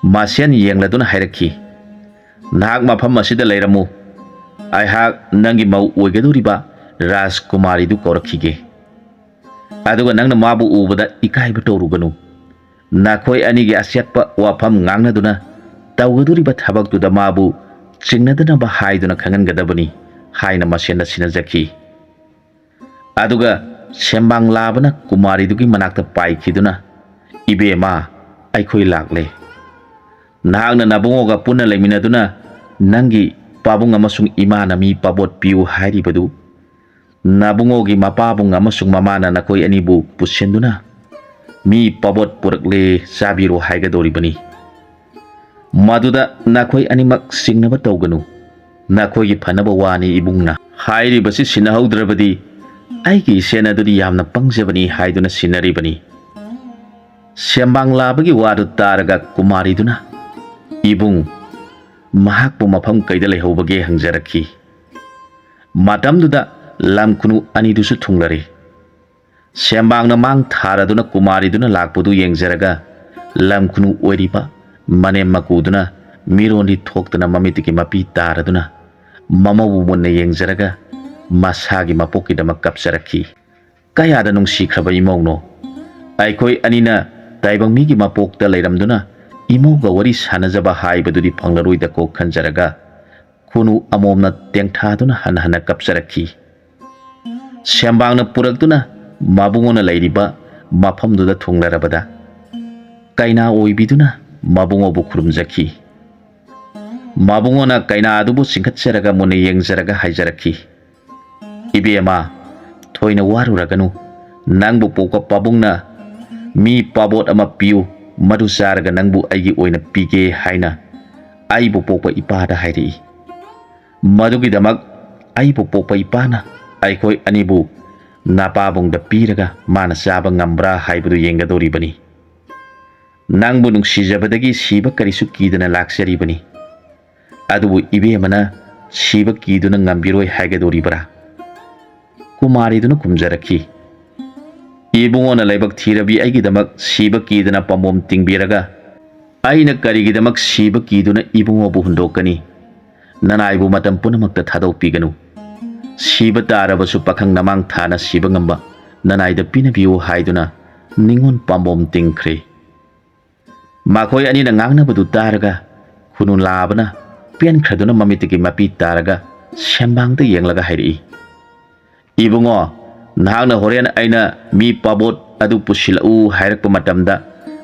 ꯃꯁꯦꯟ ꯌꯦꯡꯂꯗꯨꯅ ꯍꯥꯏꯔꯛꯈꯤ, "ꯅꯍꯥꯛ ꯃꯐꯝ ꯑꯁꯤꯗ ꯂꯩꯔꯝꯃꯨ꯫ ꯑꯩꯍꯥꯛ ꯅꯪꯒꯤ ꯃꯧ ꯑꯣꯏꯒꯗꯧꯔꯤꯕ ꯔꯥꯖꯀꯨꯃꯥꯔꯤꯗꯨ ꯀꯧꯔꯛꯈꯤꯒꯦ꯫ ꯑꯗꯨꯒ ꯅꯪꯅ ꯃꯥꯕꯨ ꯎꯕꯗ ꯏꯀꯥꯏꯕ ꯇꯧꯔꯨꯒꯅꯨ꯫ ꯅꯈꯣꯏ ꯑꯅꯤꯒꯤ ꯑꯆꯦꯠꯄ ꯋꯥꯐꯝ ꯉꯥꯡꯅꯗꯨꯅ ꯇꯧꯒꯗꯧꯔꯤꯕ ꯊꯕꯛꯇꯨꯗ ꯃꯥꯕꯨ ꯆꯤꯡꯅꯗꯅꯕ ꯍꯥꯏꯗꯨꯅ ꯈꯪꯍꯟꯒꯗꯕꯅꯤ" ꯍꯥꯏꯅ ꯃꯁꯦꯟꯗ ꯁꯤꯟꯅꯖꯈꯤ꯫ ꯑꯗꯨꯒ ꯁꯦꯝꯕꯥꯡ ꯂꯥꯕꯅ ꯀꯨꯃꯥꯔꯤꯗꯨꯒꯤ ꯃꯅꯥꯛꯇ ꯄꯥꯏꯈꯤꯗꯨꯅ, "ꯏꯕꯦꯝꯃ, ꯑꯩꯈꯣꯏ ꯂꯥꯛꯂꯦ꯫ ꯅꯍꯥꯛꯅ ꯅꯕꯨꯡꯉꯣꯒ ꯄꯨꯟꯅ ꯂꯩꯃꯤꯟꯅꯗꯨꯅ ꯅꯪꯒꯤ ꯄꯥꯕꯨꯡ ꯑꯃꯁꯨꯡ ꯏꯃꯥꯅ ꯃꯤ ꯄꯥꯕꯣꯠ ꯄꯤꯌꯨ ꯍꯥꯏꯔꯤꯕꯗꯨ, ꯅꯕꯨꯡꯉꯣꯒꯤ ꯃꯄꯥꯕꯨꯡ ꯑꯃꯁꯨꯡ ꯃꯃꯥꯅ ꯅꯈꯣꯏ ꯑꯅꯤꯕꯨ ꯄꯨꯁꯤꯟꯗꯨꯅ ꯃꯤ ꯄꯥꯕꯣꯠ ꯄꯨꯔꯛꯂꯦ, ꯆꯥꯕꯤꯔꯣ ꯍꯥꯏꯒꯗꯧꯔꯤꯕꯅꯤ꯫ ꯃꯗꯨꯗ ꯅꯈꯣꯏ ꯑꯅꯤꯃꯛ ꯆꯤꯡꯅꯕ ꯇꯧꯒꯅꯨ꯫ ꯅꯈꯣꯏꯒꯤ ꯐꯅꯕ ꯋꯥꯅꯤ ꯏꯕꯨꯡꯅ꯫ ꯍꯥꯏꯔꯤꯕꯁꯤ ꯁꯤꯟꯅꯍꯧꯗ꯭ꯔꯕꯗꯤ ꯑꯩꯒꯤ ꯏꯁꯦꯟ ꯑꯗꯨꯗꯤ ꯌꯥꯝꯅ ꯄꯪꯖꯕꯅꯤ" ꯍꯥꯏꯗꯨꯅ ꯁꯤꯟꯅꯔꯤꯕꯅꯤ꯫ ꯁꯦꯝꯕꯥꯡ ꯂꯥꯕꯒꯤ ꯋꯥꯗꯨ ꯇꯥꯔꯒ ꯀꯨꯃꯥꯔꯤꯗꯨꯅ, "ꯏꯕꯨꯡ, ꯃꯍꯥꯛꯄꯨ ꯃꯐꯝ ꯀꯩꯗ ꯂꯩꯍꯧꯕꯒꯦ?" ꯍꯪꯖꯔꯛꯈꯤ꯫ ꯃꯇꯝꯗꯨꯗ ꯂꯝ ꯈꯨꯅꯨ ꯑꯅꯤꯗꯨꯁꯨ ꯊꯨꯡꯂꯔꯦ꯫ ꯁꯦꯝꯕꯥꯡꯅ ꯃꯥꯡ ꯊꯥꯔꯗꯨꯅ ꯀꯨꯃꯥꯔꯤꯗꯨꯅ ꯂꯥꯛꯄꯗꯨ ꯌꯦꯡꯖꯔꯒ, ꯂꯝ ꯈꯨꯅꯨ ꯑꯣꯏꯔꯤꯕ ꯃꯅꯦꯝ ꯃꯀꯨꯗꯨꯅ ꯃꯤꯔꯣꯟꯗꯤ ꯊꯣꯛꯇꯅ ꯃꯃꯤꯠꯇꯒꯤ ꯃꯄꯤ ꯇꯥꯔꯗꯨꯅ ꯃꯃꯧꯕꯨ ꯃꯨꯟꯅ ꯌꯦꯡꯖꯔꯒ, ꯃꯁꯥꯒꯤ ꯃꯄꯣꯛꯀꯤꯗꯃꯛ ꯀꯞꯆꯔꯛꯈꯤ꯫ ꯀꯌꯥꯗ ꯅꯨꯡꯁꯤꯈ꯭ꯔꯕ ꯏꯃꯧꯅꯣ! ꯑꯩꯈꯣꯏ ꯑꯅꯤꯅ ꯇꯥꯏꯕꯪ ꯃꯤꯒꯤ ꯃꯄꯣꯛꯇ ꯂꯩꯔꯝꯗꯨꯅ ꯏꯃꯧꯒ ꯋꯥꯔꯤ ꯁꯥꯟꯅꯖꯕ ꯍꯥꯏꯕꯗꯨꯗꯤ ꯐꯪꯂꯔꯣꯏꯗꯀꯣ ꯈꯟꯖꯔꯒ ꯈꯨꯅꯨ ꯑꯃꯣꯝꯅ ꯇꯦꯡꯊꯥꯗꯨꯅ ꯍꯟꯅ ꯍꯟꯅ ꯀꯞꯆꯔꯛꯈꯤ꯫ ꯁꯦꯝꯕꯥꯡꯅ ꯄꯨꯔꯛꯇꯨꯅ ꯃꯕꯨꯡꯉꯣꯅ ꯂꯩꯔꯤꯕ ꯃꯐꯝꯗꯨꯗ ꯊꯨꯡꯂꯔꯕꯗ ꯀꯩꯅꯥ ꯑꯣꯏꯕꯤꯗꯨꯅ ꯃꯕꯨꯡꯉꯣꯕꯨ ꯈꯨꯔꯨꯝꯖꯈꯤ꯫ ꯃꯕꯨꯡꯉꯣꯅ ꯀꯩꯅꯥ ꯑꯗꯨꯕꯨ ꯆꯤꯡꯈꯠꯆꯔꯒ ꯃꯨꯟꯅ ꯌꯦꯡꯖꯔꯒ ꯍꯥꯏꯖꯔꯛꯈꯤ, "ꯏꯕꯦꯝꯃ, ꯊꯣꯏꯅ ꯋꯥꯔꯨꯔꯒꯅꯨ꯫ ꯅꯪꯕꯨ ꯄꯣꯛꯄ ꯄꯥꯕꯨꯡꯅ ꯃꯤ ꯄꯥꯕꯣꯠ ꯑꯃ ꯄꯤꯌꯨ, ꯃꯗꯨ ꯆꯥꯔꯒ ꯅꯪꯕꯨ ꯑꯩꯒꯤ ꯑꯣꯏꯅ ꯄꯤꯒꯦ ꯍꯥꯏꯅ ꯑꯩꯕꯨ ꯄꯣꯛꯄ ꯏꯄꯥꯗ ꯍꯥꯏꯔꯛꯏ꯫ ꯃꯗꯨꯒꯤꯗꯃꯛ ꯑꯩꯕꯨ ꯄꯣꯛꯄ ꯏꯄꯥꯅ ꯑꯩꯈꯣꯏ ꯑꯅꯤꯕꯨ ꯅꯄꯥꯕꯨꯡꯗ ꯄꯤꯔꯒ ꯃꯥꯅ ꯆꯥꯕ ꯉꯝꯕ꯭ꯔꯥ ꯍꯥꯏꯕꯗꯨ ꯌꯦꯡꯒꯗꯧꯔꯤꯕꯅꯤ꯫ ꯅꯪꯕꯨ ꯅꯨꯡꯁꯤꯖꯕꯗꯒꯤ ꯁꯤꯕ ꯀꯔꯤꯁꯨ ꯀꯤꯗꯅ ꯂꯥꯛꯆꯔꯤꯕꯅꯤ꯫ ꯑꯗꯨꯕꯨ ꯏꯕꯦꯝꯃꯅ ꯁꯤꯕ ꯀꯤꯗꯨꯅ ꯉꯝꯕꯤꯔꯣꯏ ꯍꯥꯏꯒꯗꯧꯔꯤꯕ꯭ꯔꯥ?" ꯀꯨꯃꯥꯔꯤꯗꯨꯅ ꯈꯨꯝꯖꯔꯛꯈꯤ, "ꯏꯕꯨꯡꯉꯣꯅ ꯂꯥꯏꯕꯛ ꯊꯤꯔꯕꯤ ꯑꯩꯒꯤꯗꯃꯛ ꯁꯤꯕ ꯀꯤꯗꯅ ꯄꯥꯝꯕꯣꯝ ꯇꯤꯡꯕꯤꯔꯒ ꯑꯩꯅ ꯀꯔꯤꯒꯤꯗꯃꯛ ꯁꯤꯕ ꯀꯤꯗꯨꯅ ꯏꯕꯨꯡꯉꯣꯕꯨ ꯍꯨꯟꯗꯣꯛꯀꯅꯤ? ꯅꯅꯥꯏꯕꯨ ꯃꯇꯝ ꯄꯨꯝꯅꯃꯛꯇ ꯊꯥꯗꯣꯛꯄꯤꯒꯅꯨ꯫ ꯁꯤꯕ ꯇꯥꯔꯕꯁꯨ ꯄꯥꯈꯪ ꯅꯃꯥꯡ ꯊꯥꯅ ꯁꯤꯕ ꯉꯝꯕ ꯅꯅꯥꯏꯗ ꯄꯤꯅꯕꯤꯌꯨ" ꯍꯥꯏꯗꯨꯅ ꯅꯤꯉꯣꯜ ꯄꯥꯝꯕꯣꯝ ꯇꯤꯡꯈ꯭ꯔꯦ꯫ ꯃꯈꯣꯏ ꯑꯅꯤꯅ ꯉꯥꯡꯅꯕꯗꯨ ꯇꯥꯔꯒ ꯈꯨꯅꯨ ꯂꯥꯕꯅ ꯄꯦꯟꯈ꯭ꯔꯗꯨꯅ ꯃꯃꯤꯠꯇꯒꯤ ꯃꯄꯤ ꯇꯥꯔꯒ ꯁꯦꯝꯕꯥꯡꯗ ꯌꯦꯡꯂꯒ ꯍꯥꯏꯔꯛꯏ, "ꯏꯕꯨꯡꯉꯣ, ꯅꯍꯥꯛꯅ ꯍꯣꯔꯦꯟ ꯑꯩꯅ ꯃꯤ ꯄꯥꯕꯣꯠ ꯑꯗꯨ ꯄꯨꯁꯤꯜꯂꯛꯎ ꯍꯥꯏꯔꯛꯄ ꯃꯇꯝꯗ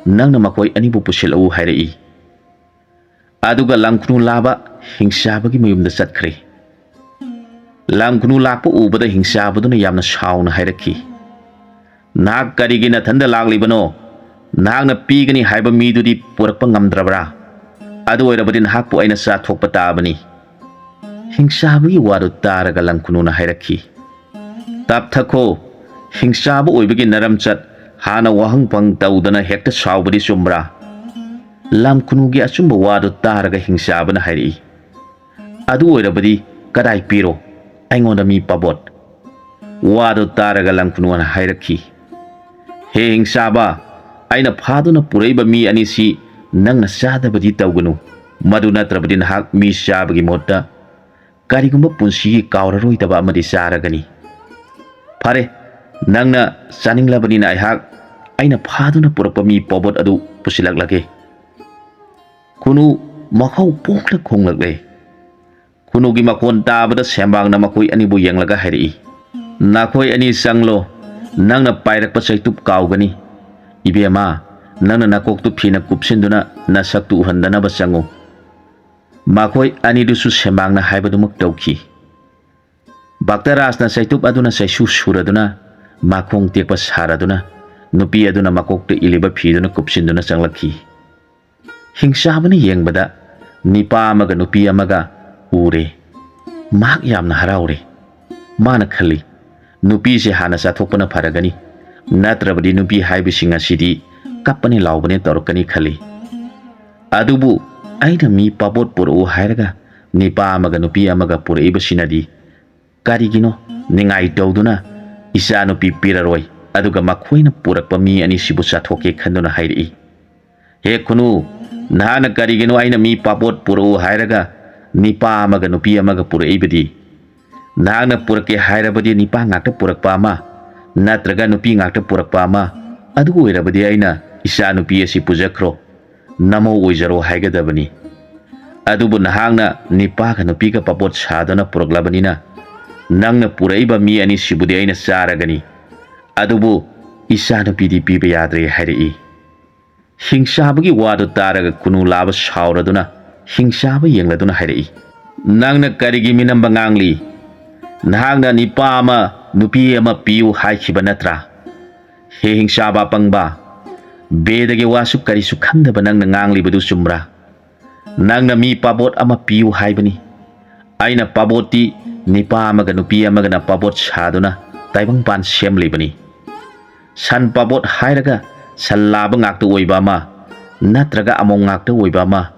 ꯅꯪꯅ ꯃꯈꯣꯏ ꯑꯅꯤꯕꯨ ꯄꯨꯁꯤꯜꯂꯛꯎ ꯍꯥꯏꯔꯛꯏ꯫ ꯑꯗꯨꯒ ꯂꯝꯈꯨꯅꯨ ꯂꯥꯕ ꯍꯤꯡꯆꯥꯕꯒꯤ ꯃꯌꯨꯝꯗ ꯆꯠꯈ꯭ꯔꯦ꯫ ꯂꯝꯈꯨꯅꯨ ꯂꯥꯛꯄ ꯎꯕꯗ ꯍꯤꯡꯆꯥꯕꯗꯨꯅ ꯌꯥꯝꯅ ꯁꯥꯎꯅ ꯍꯥꯏꯔꯛꯈꯤ, 'ꯅꯍꯥꯛ ꯀꯔꯤꯒꯤ ꯅꯊꯟꯗ ꯂꯥꯛꯂꯤꯕꯅꯣ? ꯅꯍꯥꯛꯅ ꯄꯤꯒꯅꯤ ꯍꯥꯏꯕ ꯃꯤꯗꯨꯗꯤ ꯄꯨꯔꯛꯄ ꯉꯝꯗ꯭ꯔꯕ꯭ꯔꯥ? ꯑꯗꯨ ꯑꯣꯏꯔꯕꯗꯤ ꯅꯍꯥꯛꯄꯨ ꯑꯩꯅ ꯆꯥꯊꯣꯛꯄ ꯇꯥꯕꯅꯤ.' ꯍꯤꯡꯆꯥꯕꯒꯤ ꯋꯥꯗꯨ ꯇꯥꯔꯒ ꯂꯝꯈꯨꯅꯨꯅ ꯍꯥꯏꯔꯛꯈꯤ, "ꯇꯞꯊꯈꯣ, ꯍꯤꯡꯆꯥꯕ ꯑꯣꯏꯕꯒꯤ ꯅꯔꯝꯆꯠ ꯍꯥꯟꯅ ꯋꯥꯍꯪ ꯐꯪ ꯇꯧꯗꯅ ꯍꯦꯛꯇ ꯁꯥꯎꯕꯗꯤ ꯆꯨꯝꯕ꯭ꯔꯥ?" ꯂꯝꯈꯨꯅꯨꯒꯤ ꯑꯆꯨꯝꯕ ꯋꯥꯗꯨ ꯇꯥꯔꯒ ꯍꯤꯡꯆꯥꯕꯅ ꯍꯥꯏꯔꯛꯏ, "ꯑꯗꯨ ꯑꯣꯏꯔꯕꯗꯤ ꯀꯗꯥꯏ ꯄꯤꯔꯣ ꯑꯩꯉꯣꯟꯗ ꯃꯤ ꯄꯥꯕꯣꯠ?" ꯋꯥꯗꯨ ꯇꯥꯔꯒ ꯂꯝꯈꯨꯅꯨꯅ ꯍꯥꯏꯔꯛꯈꯤ, "ꯍꯦ ꯍꯤꯡꯆꯥꯕ, ꯑꯩꯅ ꯐꯥꯗꯨꯅ ꯄꯨꯔꯛꯏꯕ ꯃꯤ ꯑꯅꯤꯁꯤ ꯅꯪꯅ ꯆꯥꯗꯕꯗꯤ ꯇꯧꯒꯅꯨ, ꯃꯗꯨ ꯅꯠꯇ꯭ꯔꯕꯗꯤ ꯅꯍꯥꯛ ꯃꯤ ꯆꯥꯕꯒꯤ ꯃꯍꯨꯠꯇ ꯀꯔꯤꯒꯨꯝꯕ ꯄꯨꯟꯁꯤꯒꯤ ꯀꯥꯎꯔꯔꯣꯏꯗꯕ ꯑꯃꯗꯤ ꯆꯥꯔꯒꯅꯤ꯫ ꯐꯔꯦ, ꯅꯪꯅ ꯆꯥꯅꯤꯡꯂꯕꯅꯤꯅ ꯑꯩꯍꯥꯛ ꯑꯩꯅ ꯐꯥꯗꯨꯅ ꯄꯨꯔꯛꯄ ꯃꯤ ꯄꯥꯕꯣꯠ ꯑꯗꯨ ꯄꯨꯁꯤꯜꯂꯛꯂꯒꯦ꯫ ꯈꯨꯅꯨ ꯃꯈꯧ ꯄꯣꯡꯅ ꯈꯣꯡꯂꯛꯂꯦ꯫ ꯈꯨꯅꯨꯒꯤ ꯃꯈꯣꯟ ꯇꯥꯕꯗ ꯁꯦꯝꯕꯥꯡꯅ ꯃꯈꯣꯏ ꯑꯅꯤꯕꯨ ꯌꯦꯡꯂꯒ ꯍꯥꯏꯔꯛꯏ, "ꯅꯈꯣꯏ ꯑꯅꯤ ꯆꯪꯂꯣ, ꯅꯪꯅ ꯄꯥꯏꯔꯛꯄ ꯆꯩꯇꯨꯞ ꯀꯥꯎꯒꯅꯤ꯫ ꯏꯕꯦꯝꯃ, ꯅꯪꯅ ꯅꯀꯣꯛꯇꯨ ꯐꯤꯅ ꯀꯨꯞꯁꯤꯟꯗꯨꯅ ꯅꯁꯛꯇꯨ ꯎꯍꯟꯗꯅꯕ ꯆꯪꯉꯨ꯫" ꯃꯈꯣꯏ ꯑꯅꯤꯗꯨꯁꯨ ꯁꯦꯝꯕꯥꯡꯅ ꯍꯥꯏꯕꯗꯨꯃꯛ ꯇꯧꯈꯤ꯫ ꯚꯛꯇꯔꯥꯖꯅ ꯆꯩꯇꯨꯞ ꯑꯗꯨꯅ ꯆꯩꯁꯨ ꯁꯨꯔꯗꯨꯅ, ꯃꯈꯣꯡ ꯇꯦꯛꯄ ꯁꯥꯔꯗꯨꯅ, ꯅꯨꯄꯤ ꯑꯗꯨꯅ ꯃꯀꯣꯛꯇ ꯏꯜꯂꯤꯕ ꯐꯤꯗꯨꯅ ꯀꯨꯞꯁꯤꯟꯗꯨꯅ ꯆꯪꯂꯛꯈꯤ꯫ ꯍꯤꯡꯆꯥꯕꯅ ꯌꯦꯡꯕꯗ ꯅꯤꯄꯥ ꯑꯃꯒ ꯅꯨꯄꯤ ꯑꯃꯒ ꯎꯔꯦ꯫ ꯃꯍꯥꯛ ꯌꯥꯝꯅ ꯍꯔꯥꯎꯔꯦ꯫ ꯃꯥꯅ ꯈꯜꯂꯤ, "ꯅꯨꯄꯤꯁꯦ ꯍꯥꯟꯅ ꯆꯥꯊꯣꯛꯄꯅ ꯐꯔꯒꯅꯤ, ꯅꯠꯇ꯭ꯔꯕꯗꯤ ꯅꯨꯄꯤ ꯍꯥꯏꯕꯁꯤꯡ ꯑꯁꯤꯗꯤ ꯀꯞꯄꯅꯤ ꯂꯥꯎꯕꯅꯤ ꯇꯧꯔꯛꯀꯅꯤ" ꯈꯜꯂꯤ꯫ ꯑꯗꯨꯕꯨ ꯑꯩꯅ ꯃꯤ ꯄꯥꯕꯣꯠ ꯄꯨꯔꯛꯎ ꯍꯥꯏꯔꯒ ꯅꯤꯄꯥ ꯑꯃꯒ ꯅꯨꯄꯤ ꯑꯃꯒ ꯄꯨꯔꯛꯏꯕꯁꯤꯅꯗꯤ ꯀꯔꯤꯒꯤꯅꯣ ꯅꯤꯡꯉꯥꯏ ꯇꯧꯗꯨꯅ ꯏꯆꯥꯅꯨꯄꯤ ꯄꯤꯔꯔꯣꯏ, ꯑꯗꯨꯒ ꯃꯈꯣꯏꯅ ꯄꯨꯔꯛꯄ ꯃꯤ ꯑꯅꯤꯁꯤꯕꯨ ꯆꯥꯊꯣꯛꯀꯦ ꯈꯟꯗꯨꯅ ꯍꯥꯏꯔꯛꯏ꯫ "ꯍꯦ ꯈꯨꯅꯨ, ꯅꯍꯥꯛꯅ ꯀꯔꯤꯒꯤꯅꯣ ꯑꯩꯅ ꯃꯤ ꯄꯥꯕꯣꯠ ꯄꯨꯔꯛꯎ ꯍꯥꯏꯔꯒ ꯅꯤꯄꯥ ꯑꯃꯒ ꯅꯨꯄꯤ ꯑꯃꯒ ꯄꯨꯔꯛꯏꯕꯗꯤ? ꯅꯍꯥꯛꯅ ꯄꯨꯔꯛꯀꯦ ꯍꯥꯏꯔꯕꯗꯤ ꯅꯤꯄꯥ ꯉꯥꯛꯇ ꯄꯨꯔꯛꯄ ꯑꯃ, ꯅꯠꯇ꯭ꯔꯒ ꯅꯨꯄꯤ ꯉꯥꯛꯇ ꯄꯨꯔꯛꯄ ꯑꯃ, ꯑꯗꯨ ꯑꯣꯏꯔꯕꯗꯤ ꯑꯩꯅ ꯏꯆꯥꯅꯨꯄꯤ ꯑꯁꯤ ꯄꯨꯖꯈ꯭ꯔꯣ, ꯅꯃꯧ ꯑꯣꯏꯖꯔꯣ ꯍꯥꯏꯒꯗꯕꯅꯤ꯫ ꯑꯗꯨꯕꯨ ꯅꯍꯥꯛꯅ ꯅꯤꯄꯥꯒ ꯅꯨꯄꯤꯒ ꯄꯥꯕꯣꯠ ꯁꯥꯗꯨꯅ ꯄꯨꯔꯛꯂꯕꯅꯤꯅ, ꯅꯪꯅ ꯄꯨꯔꯛꯏꯕ ꯃꯤ ꯑꯅꯤꯁꯤꯕꯨꯗꯤ ꯑꯩꯅ ꯆꯥꯔꯒꯅꯤ, ꯑꯗꯨꯕꯨ ꯏꯆꯥꯅꯨꯄꯤꯗꯤ ꯄꯤꯕ ꯌꯥꯗ꯭ꯔꯦ" ꯍꯥꯏꯔꯛꯏ꯫ ꯍꯤꯡꯆꯥꯕꯒꯤ ꯋꯥꯗꯨ ꯇꯥꯔꯒ ꯈꯨꯅꯨ ꯂꯥꯕ ꯁꯥꯎꯔꯗꯨꯅ ꯍꯤꯡꯆꯥꯕ ꯌꯦꯡꯂꯗꯨꯅ ꯍꯥꯏꯔꯛꯏ, "ꯅꯪꯅ ꯀꯔꯤꯒꯤ ꯃꯤꯅꯝꯕ ꯉꯥꯡꯂꯤ? ꯅꯍꯥꯛꯅ ꯅꯤꯄꯥ ꯑꯃ ꯅꯨꯄꯤ ꯑꯃ ꯄꯤꯌꯨ ꯍꯥꯏꯈꯤꯕ ꯅꯠꯇ꯭ꯔꯥ? ꯍꯦ ꯍꯤꯡꯆꯥꯕ ꯑꯄꯪꯕ, ꯕꯦꯗꯒꯤ ꯋꯥꯁꯨ ꯀꯔꯤꯁꯨ ꯈꯪꯗꯕ ꯅꯪꯅ ꯉꯥꯡꯂꯤꯕꯗꯨ ꯆꯨꯝꯕ꯭ꯔꯥ? ꯅꯪꯅ ꯃꯤ ꯄꯥꯕꯣꯠ ꯑꯃ ꯄꯤꯌꯨ ꯍꯥꯏꯕꯅꯤ꯫ ꯑꯩꯅ ꯄꯥꯕꯣꯠꯇꯤ ꯅꯤꯄꯥ ꯑꯃꯒ ꯅꯨꯄꯤ ꯑꯃꯒꯅ ꯄꯥꯕꯣꯠ ꯁꯥꯗꯨꯅ ꯇꯥꯏꯕꯪꯄꯥꯟ ꯁꯦꯝꯂꯤꯕꯅꯤ꯫ ꯁꯟ ꯄꯥꯕꯣꯠ ꯍꯥꯏꯔꯒ ꯁꯟ ꯂꯥꯕ ꯉꯥꯛꯇ ꯑꯣꯏꯕ ꯑꯃ, ꯅꯠꯇ꯭ꯔꯒ ꯑꯃꯣꯝ ꯉꯥꯛꯇ ꯑꯣꯏꯕ ꯑꯃ,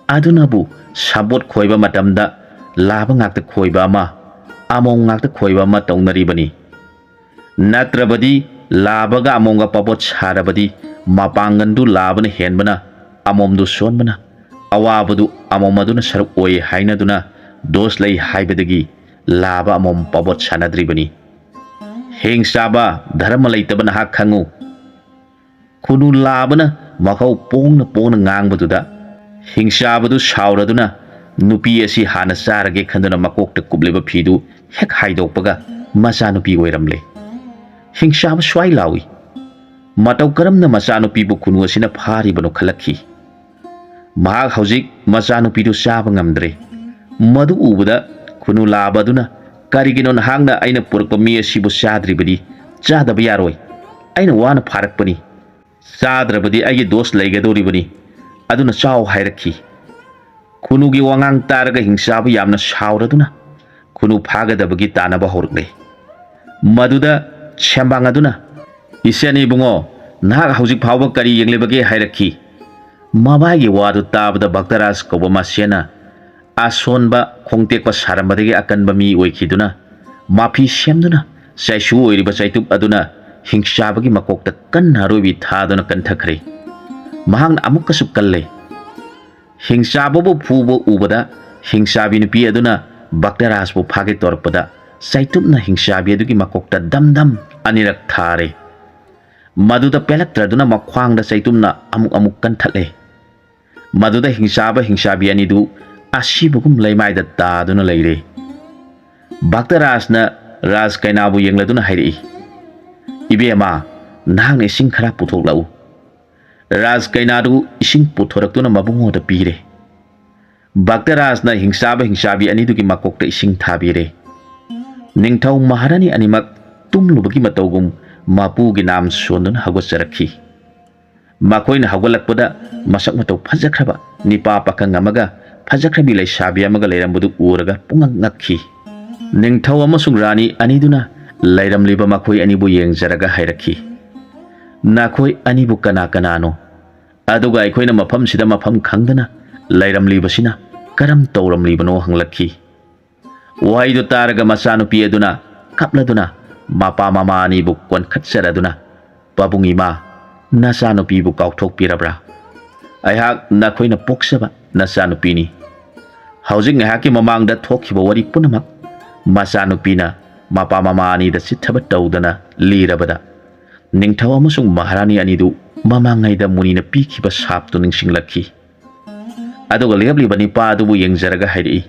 ꯑꯗꯨꯅꯕꯨ ꯁꯥꯕꯣꯠ ꯈꯣꯏꯕ ꯃꯇꯝꯗ ꯂꯥꯕ ꯉꯥꯛꯇ ꯈꯣꯏꯕ ꯑꯃ, ꯑꯃꯣꯝ ꯉꯥꯛꯇ ꯈꯣꯏꯕ ꯑꯃ ꯇꯧꯅꯔꯤꯕꯅꯤ꯫ ꯅꯠꯇ꯭ꯔꯕꯗꯤ ꯂꯥꯕꯒ ꯑꯃꯣꯝꯒ ꯄꯥꯕꯣꯠ ꯁꯥꯔꯕꯗꯤ ꯃꯄꯥꯡꯒꯜꯗꯨ ꯂꯥꯕꯅ ꯍꯦꯟꯕꯅ ꯑꯃꯣꯝꯗꯨ ꯁꯣꯟꯕꯅ ꯑꯋꯥꯕꯗꯨ ꯑꯃꯣꯝ ꯑꯗꯨꯅ ꯁꯔꯨꯛ ꯑꯣꯏ ꯍꯥꯏꯅꯗꯨꯅ ꯗꯣꯁ ꯂꯩ ꯍꯥꯏꯕꯗꯒꯤ ꯂꯥꯕ ꯑꯃꯃꯝ ꯄꯥꯕꯣꯠ ꯁꯥꯟꯅꯗ꯭ꯔꯤꯕꯅꯤ꯫ ꯍꯤꯡꯆꯥꯕ, ꯙꯔꯃ ꯂꯩꯇꯕ ꯅꯍꯥꯛ ꯈꯪꯉꯨ꯫ ꯈꯨꯅꯨ ꯂꯥꯕꯅ ꯃꯈꯧ ꯄꯣꯡꯅ ꯄꯣꯡꯅ ꯉꯥꯡꯕꯗꯨꯗ ꯍꯤꯡꯆꯥꯕꯗꯨ ꯁꯥꯎꯔꯗꯨꯅ ꯅꯨꯄꯤ ꯑꯁꯤ ꯍꯥꯟꯅ ꯆꯥꯔꯒꯦ ꯈꯟꯗꯨꯅ ꯃꯀꯣꯛꯇ ꯀꯨꯞꯂꯤꯕ ꯐꯤꯗꯨ ꯍꯦꯛ ꯍꯥꯏꯗꯣꯛꯄꯒ ꯃꯆꯥꯅꯨꯄꯤ ꯑꯣꯏꯔꯝꯂꯦ꯫ ꯍꯤꯡꯆꯥꯕ ꯁ꯭ꯋꯥꯏ ꯂꯥꯎꯏ꯫ ꯃꯇꯧ ꯀꯔꯝꯅ ꯃꯆꯥꯅꯨꯄꯤꯕꯨ ꯈꯨꯅꯨ ꯑꯁꯤꯅ ꯐꯥꯔꯤꯕꯅꯣ ꯈꯜꯂꯛꯈꯤ꯫ ꯃꯍꯥꯛ ꯍꯧꯖꯤꯛ ꯃꯆꯥꯅꯨꯄꯤꯗꯨ ꯆꯥꯕ ꯉꯝꯗ꯭ꯔꯦ꯫ ꯃꯗꯨ ꯎꯕꯗ ꯈꯨꯅꯨ ꯂꯥꯕ ꯑꯗꯨꯅ, "ꯀꯔꯤꯒꯤꯅꯣ ꯅꯍꯥꯛꯅ ꯑꯩꯅ ꯄꯨꯔꯛꯄ ꯃꯤ ꯑꯁꯤꯕꯨ ꯆꯥꯗ꯭ꯔꯤꯕꯗꯤ? ꯆꯥꯗꯕ ꯌꯥꯔꯣꯏ꯫ ꯑꯩꯅ ꯋꯥꯅ ꯐꯥꯔꯛꯄꯅꯤ꯫ ꯆꯥꯗ꯭ꯔꯕꯗꯤ ꯑꯩꯒꯤ ꯗꯣꯁ ꯂꯩꯒꯗꯧꯔꯤꯕꯅꯤ꯫ ꯑꯗꯨꯅ ꯆꯥꯎ" ꯍꯥꯏꯔꯛꯈꯤ꯫ ꯈꯨꯅꯨꯒꯤ ꯋꯥꯉꯥꯡ ꯇꯥꯔꯒ ꯍꯤꯡꯆꯥꯕ ꯌꯥꯝꯅ ꯁꯥꯎꯔꯗꯨꯅ ꯈꯨꯅꯨ ꯐꯥꯒꯗꯕꯒꯤ ꯇꯥꯟꯅꯕ ꯍꯧꯔꯛꯂꯦ꯫ ꯃꯗꯨꯗ ꯁꯦꯝꯕꯥꯡ ꯑꯗꯨꯅ, "ꯏꯆꯟ ꯏꯕꯨꯡꯉꯣ, ꯅꯍꯥꯛ ꯍꯧꯖꯤꯛ ꯐꯥꯎꯕ ꯀꯔꯤ ꯌꯦꯡꯂꯤꯕꯒꯦ?" ꯍꯥꯏꯔꯛꯈꯤ꯫ ꯃꯕꯥꯏꯒꯤ ꯋꯥꯗꯨ ꯇꯥꯕꯗ ꯚꯛꯇꯔꯥꯖ ꯀꯧꯕ ꯃꯁꯦꯟꯅ ꯑꯁꯣꯟꯕ ꯈꯣꯡꯇꯦꯛꯄ ꯁꯥꯔꯝꯕꯗꯒꯤ ꯑꯀꯟꯕ ꯃꯤ ꯑꯣꯏꯈꯤꯗꯨꯅ ꯃꯥꯐꯤ ꯁꯦꯝꯗꯨꯅ ꯆꯩꯁꯨ ꯑꯣꯏꯔꯤꯕ ꯆꯩꯇꯨꯞ ꯑꯗꯨꯅ ꯍꯤꯡꯆꯥꯕꯒꯤ ꯃꯀꯣꯛꯇ ꯀꯟꯅ ꯑꯔꯣꯏꯕꯤ ꯊꯥꯗꯨꯅ ꯀꯟꯊꯈ꯭ꯔꯦ꯫ ꯃꯍꯥꯛꯅ ꯑꯃꯨꯛꯀꯁꯨ ꯀꯜꯂꯦ꯫ ꯍꯤꯡꯆꯥꯕꯕꯨ ꯐꯨꯕ ꯎꯕꯗ ꯍꯤꯡꯆꯥꯕꯤ ꯅꯨꯄꯤ ꯑꯗꯨꯅ ꯚꯛꯇꯔꯥꯖꯕꯨ ꯐꯥꯒꯦ ꯇꯧꯔꯛꯄꯗ ꯆꯩꯇꯨꯞꯅ ꯍꯤꯡꯆꯥꯕꯤ ꯑꯗꯨꯒꯤ ꯃꯀꯣꯛꯇ ꯗꯝ ꯗꯝ ꯑꯅꯤꯔꯛ ꯊꯥꯔꯦ꯫ ꯃꯗꯨꯗ ꯄꯦꯜꯂꯛꯇ꯭ꯔꯗꯨꯅ ꯃꯈ꯭ꯋꯥꯡꯗ ꯆꯩꯇꯨꯞꯅ ꯑꯃꯨꯛ ꯑꯃꯨꯛ ꯀꯟꯊꯠꯂꯦ꯫ ꯃꯗꯨꯗ ꯍꯤꯡꯆꯥꯕ ꯍꯤꯡꯆꯥꯕꯤ ꯑꯅꯤꯗꯨ ꯑꯁꯤꯕꯒꯨꯝ ꯂꯩꯃꯥꯏꯗ ꯇꯥꯗꯨꯅ ꯂꯩꯔꯦ꯫ ꯚꯛꯇꯔꯥꯖꯅ ꯔꯥꯖ ꯀꯩꯅꯥꯕꯨ ꯌꯦꯡꯂꯗꯨꯅ ꯍꯥꯏꯔꯛꯏ, "ꯏꯕꯦꯝꯃ, ꯅꯍꯥꯛꯅ ꯏꯁꯤꯡ ꯈꯔ ꯄꯨꯊꯣꯛꯂꯛꯎ"꯫ ꯔꯥꯖ ꯀꯩꯅꯥꯗꯨ ꯏꯁꯤꯡ ꯄꯨꯊꯣꯔꯛꯇꯨꯅ ꯃꯕꯨꯡꯉꯣꯗ ꯄꯤꯔꯦ꯫ ꯚꯛꯇꯔꯥꯖꯅ ꯍꯤꯡꯆꯥꯕ ꯍꯤꯡꯆꯥꯕꯤ ꯑꯅꯤꯗꯨꯒꯤ ꯃꯀꯣꯛꯇ ꯏꯁꯤꯡ ꯊꯥꯕꯤꯔꯦ꯫ ꯅꯤꯡꯊꯧ ꯃꯍꯥꯔꯥꯅꯤ ꯑꯅꯤꯃꯛ ꯇꯨꯝꯂꯨꯕꯒꯤ ꯃꯇꯧꯒꯨꯝ ꯃꯄꯨꯒꯤ ꯅꯥꯝ ꯁꯣꯟꯗꯨꯅ ꯍꯧꯒꯠꯆꯔꯛꯈꯤ꯫ ꯃꯈꯣꯏꯅ ꯍꯧꯒꯠꯂꯛꯄꯗ ꯃꯁꯛ ꯃꯇꯧ ꯐꯖꯈ꯭ꯔꯕ ꯅꯤꯄꯥ ꯄꯥꯈꯪ ꯑꯃꯒ ꯐꯖꯈ꯭ꯔꯕꯤ ꯂꯩꯁꯥꯕꯤ ꯑꯃꯒ ꯂꯩꯔꯝꯕꯗꯨ ꯎꯔꯒ ꯄꯨꯡꯉꯛ ꯉꯛꯈꯤ꯫ ꯅꯤꯡꯊꯧ ꯑꯃꯁꯨꯡ ꯔꯥꯅꯤ ꯑꯅꯤꯗꯨꯅ ꯂꯩꯔꯝꯂꯤꯕ ꯃꯈꯣꯏ ꯑꯅꯤꯕꯨ ꯌꯦꯡꯖꯔꯒ ꯍꯥꯏꯔꯛꯈꯤ, "ꯅꯈꯣꯏ ꯑꯅꯤꯕꯨ ꯀꯅꯥ ꯀꯅꯥꯅꯣ? ꯑꯗꯨꯒ ꯑꯩꯈꯣꯏꯅ ꯃꯐꯝꯁꯤꯗ ꯃꯐꯝ ꯈꯪꯗꯅ ꯂꯩꯔꯝꯂꯤꯕꯁꯤꯅ ꯀꯔꯝ ꯇꯧꯔꯝꯂꯤꯕꯅꯣ?" ꯍꯪꯂꯛꯈꯤ꯫ ꯋꯥꯍꯩꯗꯨ ꯇꯥꯔꯒ ꯃꯆꯥꯅꯨꯄꯤ ꯑꯗꯨꯅ ꯀꯞꯂꯗꯨꯅ ꯃꯄꯥ ꯃꯃꯥ ꯑꯅꯤꯕꯨ ꯀꯣꯟꯈꯠꯆꯔꯗꯨꯅ, "ꯄꯥꯕꯨꯡ ꯏꯃꯥ, ꯅꯆꯥꯅꯨꯄꯤꯕꯨ ꯀꯥꯎꯊꯣꯛꯄꯤꯔꯕ꯭ꯔꯥ? ꯑꯩꯍꯥꯛ ꯅꯈꯣꯏꯅ ꯄꯣꯛꯆꯕ ꯅꯆꯥꯅꯨꯄꯤꯅꯤ꯫ ꯍꯧꯖꯤꯛ ꯉꯥꯏꯍꯥꯛꯀꯤ ꯃꯃꯥꯡꯗ ꯊꯣꯛꯈꯤꯕ ꯋꯥꯔꯤ ꯄꯨꯝꯅꯃꯛ ꯃꯆꯥꯅꯨꯄꯤꯅ ꯃꯄꯥ ꯃꯃꯥ ꯑꯅꯤꯗ ꯆꯤꯠꯊꯕ ꯇꯧꯗꯅ ꯂꯤꯔꯕꯗ, ꯅꯤꯡꯊꯧ ꯑꯃꯁꯨꯡ ꯃꯍꯥꯔꯥꯅꯤ ꯑꯅꯤꯗꯨ ꯃꯃꯥꯡꯉꯩꯗ ꯃꯨꯅꯤꯅ ꯄꯤꯈꯤꯕ ꯁꯥꯞꯇꯨ ꯅꯤꯡꯁꯤꯡꯂꯛꯈꯤ꯫ ꯑꯗꯨꯒ ꯂꯦꯞꯂꯤꯕ ꯅꯤꯄꯥ ꯑꯗꯨꯕꯨ ꯌꯦꯡꯖꯔꯒ ꯍꯥꯏꯔꯛꯏ,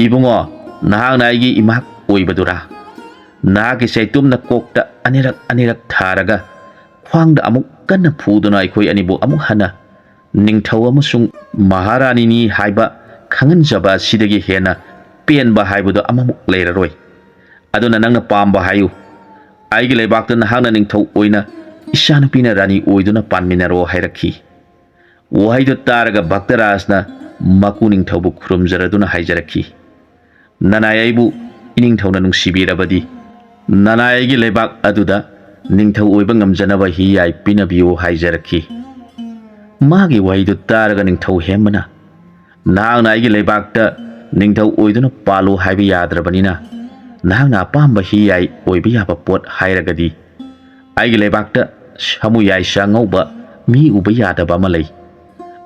"ꯏꯕꯨꯡꯉꯣ, ꯅꯍꯥꯛꯅ ꯑꯩꯒꯤ ꯏꯃꯥ ꯑꯣꯏꯕꯗꯨꯔꯥ? ꯅꯍꯥꯛꯀꯤ ꯆꯩꯇꯨꯝꯅ ꯀꯣꯛꯇ ꯑꯅꯤꯔꯛ ꯑꯅꯤꯔꯛ ꯊꯥꯔꯒ ꯈ꯭ꯋꯥꯡꯗ ꯑꯃꯨꯛ ꯀꯟꯅ ꯐꯨꯗꯨꯅ ꯑꯩꯈꯣꯏ ꯑꯅꯤꯕꯨ ꯑꯃꯨꯛ ꯍꯟꯅ ꯅꯤꯡꯊꯧ ꯑꯃꯁꯨꯡ ꯃꯍꯥꯔꯥꯅꯤꯅꯤ ꯍꯥꯏꯕ ꯈꯪꯍꯟꯖꯕ ꯑꯁꯤꯗꯒꯤ ꯍꯦꯟꯅ ꯄꯦꯟꯕ ꯍꯥꯏꯕꯗꯨ ꯑꯃꯃꯨꯛ ꯂꯩꯔꯔꯣꯏ꯫ ꯑꯗꯨꯅ ꯅꯪꯅ ꯄꯥꯝꯕ ꯍꯥꯏꯌꯨ꯫ ꯑꯩꯒꯤ ꯂꯩꯕꯥꯛꯇ ꯅꯍꯥꯛꯅ ꯅꯤꯡꯊꯧ ꯑꯣꯏꯅ, ꯏꯆꯥꯅꯨꯄꯤꯅ ꯔꯥꯅꯤ ꯑꯣꯏꯗꯨꯅ ꯄꯥꯟꯃꯤꯟꯅꯔꯣ" ꯍꯥꯏꯔꯛꯈꯤ꯫ ꯋꯥꯍꯩꯗꯨ ꯇꯥꯔꯒ ꯚꯛꯇꯔꯥꯖꯅ ꯃꯀꯨ ꯅꯤꯡꯊꯧꯕꯨ ꯈꯨꯔꯨꯝꯖꯔꯗꯨꯅ ꯍꯥꯏꯖꯔꯛꯈꯤ, "ꯅꯅꯥꯏ ꯑꯩꯕꯨ ꯏꯅꯤꯡꯊꯧꯅ ꯅꯨꯡꯁꯤꯕꯤꯔꯕꯗꯤ, ꯅꯅꯥꯏ ꯑꯩꯒꯤ ꯂꯩꯕꯥꯛ ꯑꯗꯨꯗ ꯅꯤꯡꯊꯧ ꯑꯣꯏꯕ ꯉꯝꯖꯅꯕ ꯍꯤ ꯌꯥꯏ ꯄꯤꯅꯕꯤꯌꯨ" ꯍꯥꯏꯖꯔꯛꯈꯤ꯫ ꯃꯥꯒꯤ ꯋꯥꯍꯩꯗꯨ ꯇꯥꯔꯒ ꯅꯤꯡꯊꯧ ꯍꯦꯝꯕꯅ, "ꯅꯍꯥꯛꯅ ꯑꯩꯒꯤ ꯂꯩꯕꯥꯛꯇ ꯅꯤꯡꯊꯧ ꯑꯣꯏꯗꯨꯅ ꯄꯥꯜꯂꯨ ꯍꯥꯏꯕ ꯌꯥꯗ꯭ꯔꯕꯅꯤꯅ, ꯅꯍꯥꯛꯅ ꯑꯄꯥꯝꯕ ꯍꯤ ꯌꯥꯏ ꯑꯣꯏꯕ ꯌꯥꯕ ꯄꯣꯠ ꯍꯥꯏꯔꯒꯗꯤ, ꯑꯩꯒꯤ ꯂꯩꯕꯥꯛꯇ ꯁꯥꯃꯨ ꯌꯥꯏꯁꯥ ꯉꯧꯕ ꯃꯤ ꯎꯕ ꯌꯥꯗꯕ ꯑꯃ ꯂꯩ꯫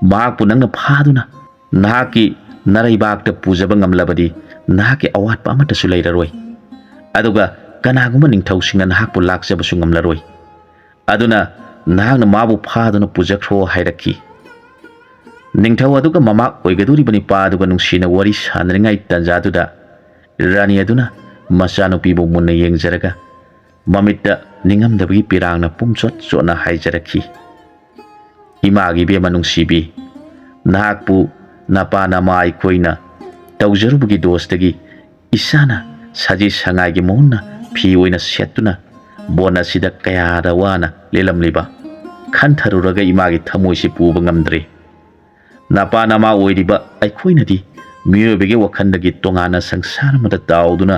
ꯃꯍꯥꯛꯄꯨ ꯅꯪꯅ ꯐꯥꯗꯨꯅ ꯅꯍꯥꯛꯀꯤ ꯅꯔꯩꯕꯥꯛꯇ ꯄꯨꯖꯕ ꯉꯝꯂꯕꯗꯤ, ꯅꯍꯥꯛꯀꯤ ꯑꯋꯥꯠꯄ ꯑꯃꯠꯇꯁꯨ ꯂꯩꯔꯔꯣꯏ꯫ ꯑꯗꯨꯒ ꯀꯅꯥꯒꯨꯝꯕ ꯅꯤꯡꯊꯧꯁꯤꯡꯅ ꯅꯍꯥꯛꯄꯨ ꯂꯥꯛꯆꯕꯁꯨ ꯉꯝꯂꯔꯣꯏ꯫ ꯑꯗꯨꯅ ꯅꯍꯥꯛꯅ ꯃꯥꯕꯨ ꯐꯥꯗꯨꯅ ꯄꯨꯖꯈ꯭ꯔꯣ" ꯍꯥꯏꯔꯛꯈꯤ꯫ ꯅꯤꯡꯊꯧ ꯑꯗꯨꯒ ꯃꯃꯥ ꯑꯣꯏꯒꯗꯧꯔꯤꯕ ꯅꯤꯄꯥ ꯑꯗꯨꯒ ꯅꯨꯡꯁꯤꯅ ꯋꯥꯔꯤ ꯁꯥꯟꯅꯔꯤꯉꯩ ꯇꯥꯟꯖꯥꯗꯨꯗ, ꯔꯥꯅꯤ ꯑꯗꯨꯅ ꯃꯆꯥꯅꯨꯄꯤꯕꯨ ꯃꯨꯟꯅ ꯌꯦꯡꯖꯔꯒ, ꯃꯃꯤꯠꯇ ꯅꯤꯡꯉꯝꯗꯕꯒꯤ ꯄꯤꯔꯥꯡꯅ ꯄꯨꯝꯆꯣꯠ ꯆꯣꯠꯅ ꯍꯥꯏꯖꯔꯛꯈꯤ, "ꯏꯃꯥꯒꯤ ꯏꯕꯦꯝꯃ ꯅꯨꯡꯁꯤꯕꯤ, ꯅꯍꯥꯛꯄꯨ ꯅꯄꯥ ꯅꯃꯥ ꯑꯩꯈꯣꯏꯅ ꯇꯧꯖꯔꯨꯕꯒꯤ ꯗꯣꯁꯇꯒꯤ ꯏꯆꯥꯅ ꯁꯖꯤ ꯁꯉꯥꯏꯒꯤ ꯃꯍꯨꯝꯅ ꯐꯤ ꯑꯣꯏꯅ ꯁꯦꯠꯇꯨꯅ ꯕꯣꯟ ꯑꯁꯤꯗ ꯀꯌꯥꯗ ꯋꯥꯅ ꯂꯦꯜꯂꯝꯂꯤꯕ ꯈꯟꯊꯔꯨꯔꯒ ꯏꯃꯥꯒꯤ ꯊꯃꯣꯏꯁꯤ ꯄꯨꯕ ꯉꯝꯗ꯭ꯔꯦ꯫ ꯅꯄꯥ ꯅꯃꯥ ꯑꯣꯏꯔꯤꯕ ꯑꯩꯈꯣꯏꯅꯗꯤ ꯃꯤꯑꯣꯏꯕꯒꯤ ꯋꯥꯈꯜꯗꯒꯤ ꯇꯣꯉꯥꯟꯅ ꯁꯪꯁꯥꯔ ꯑꯃꯗ ꯇꯥꯎꯗꯨꯅ,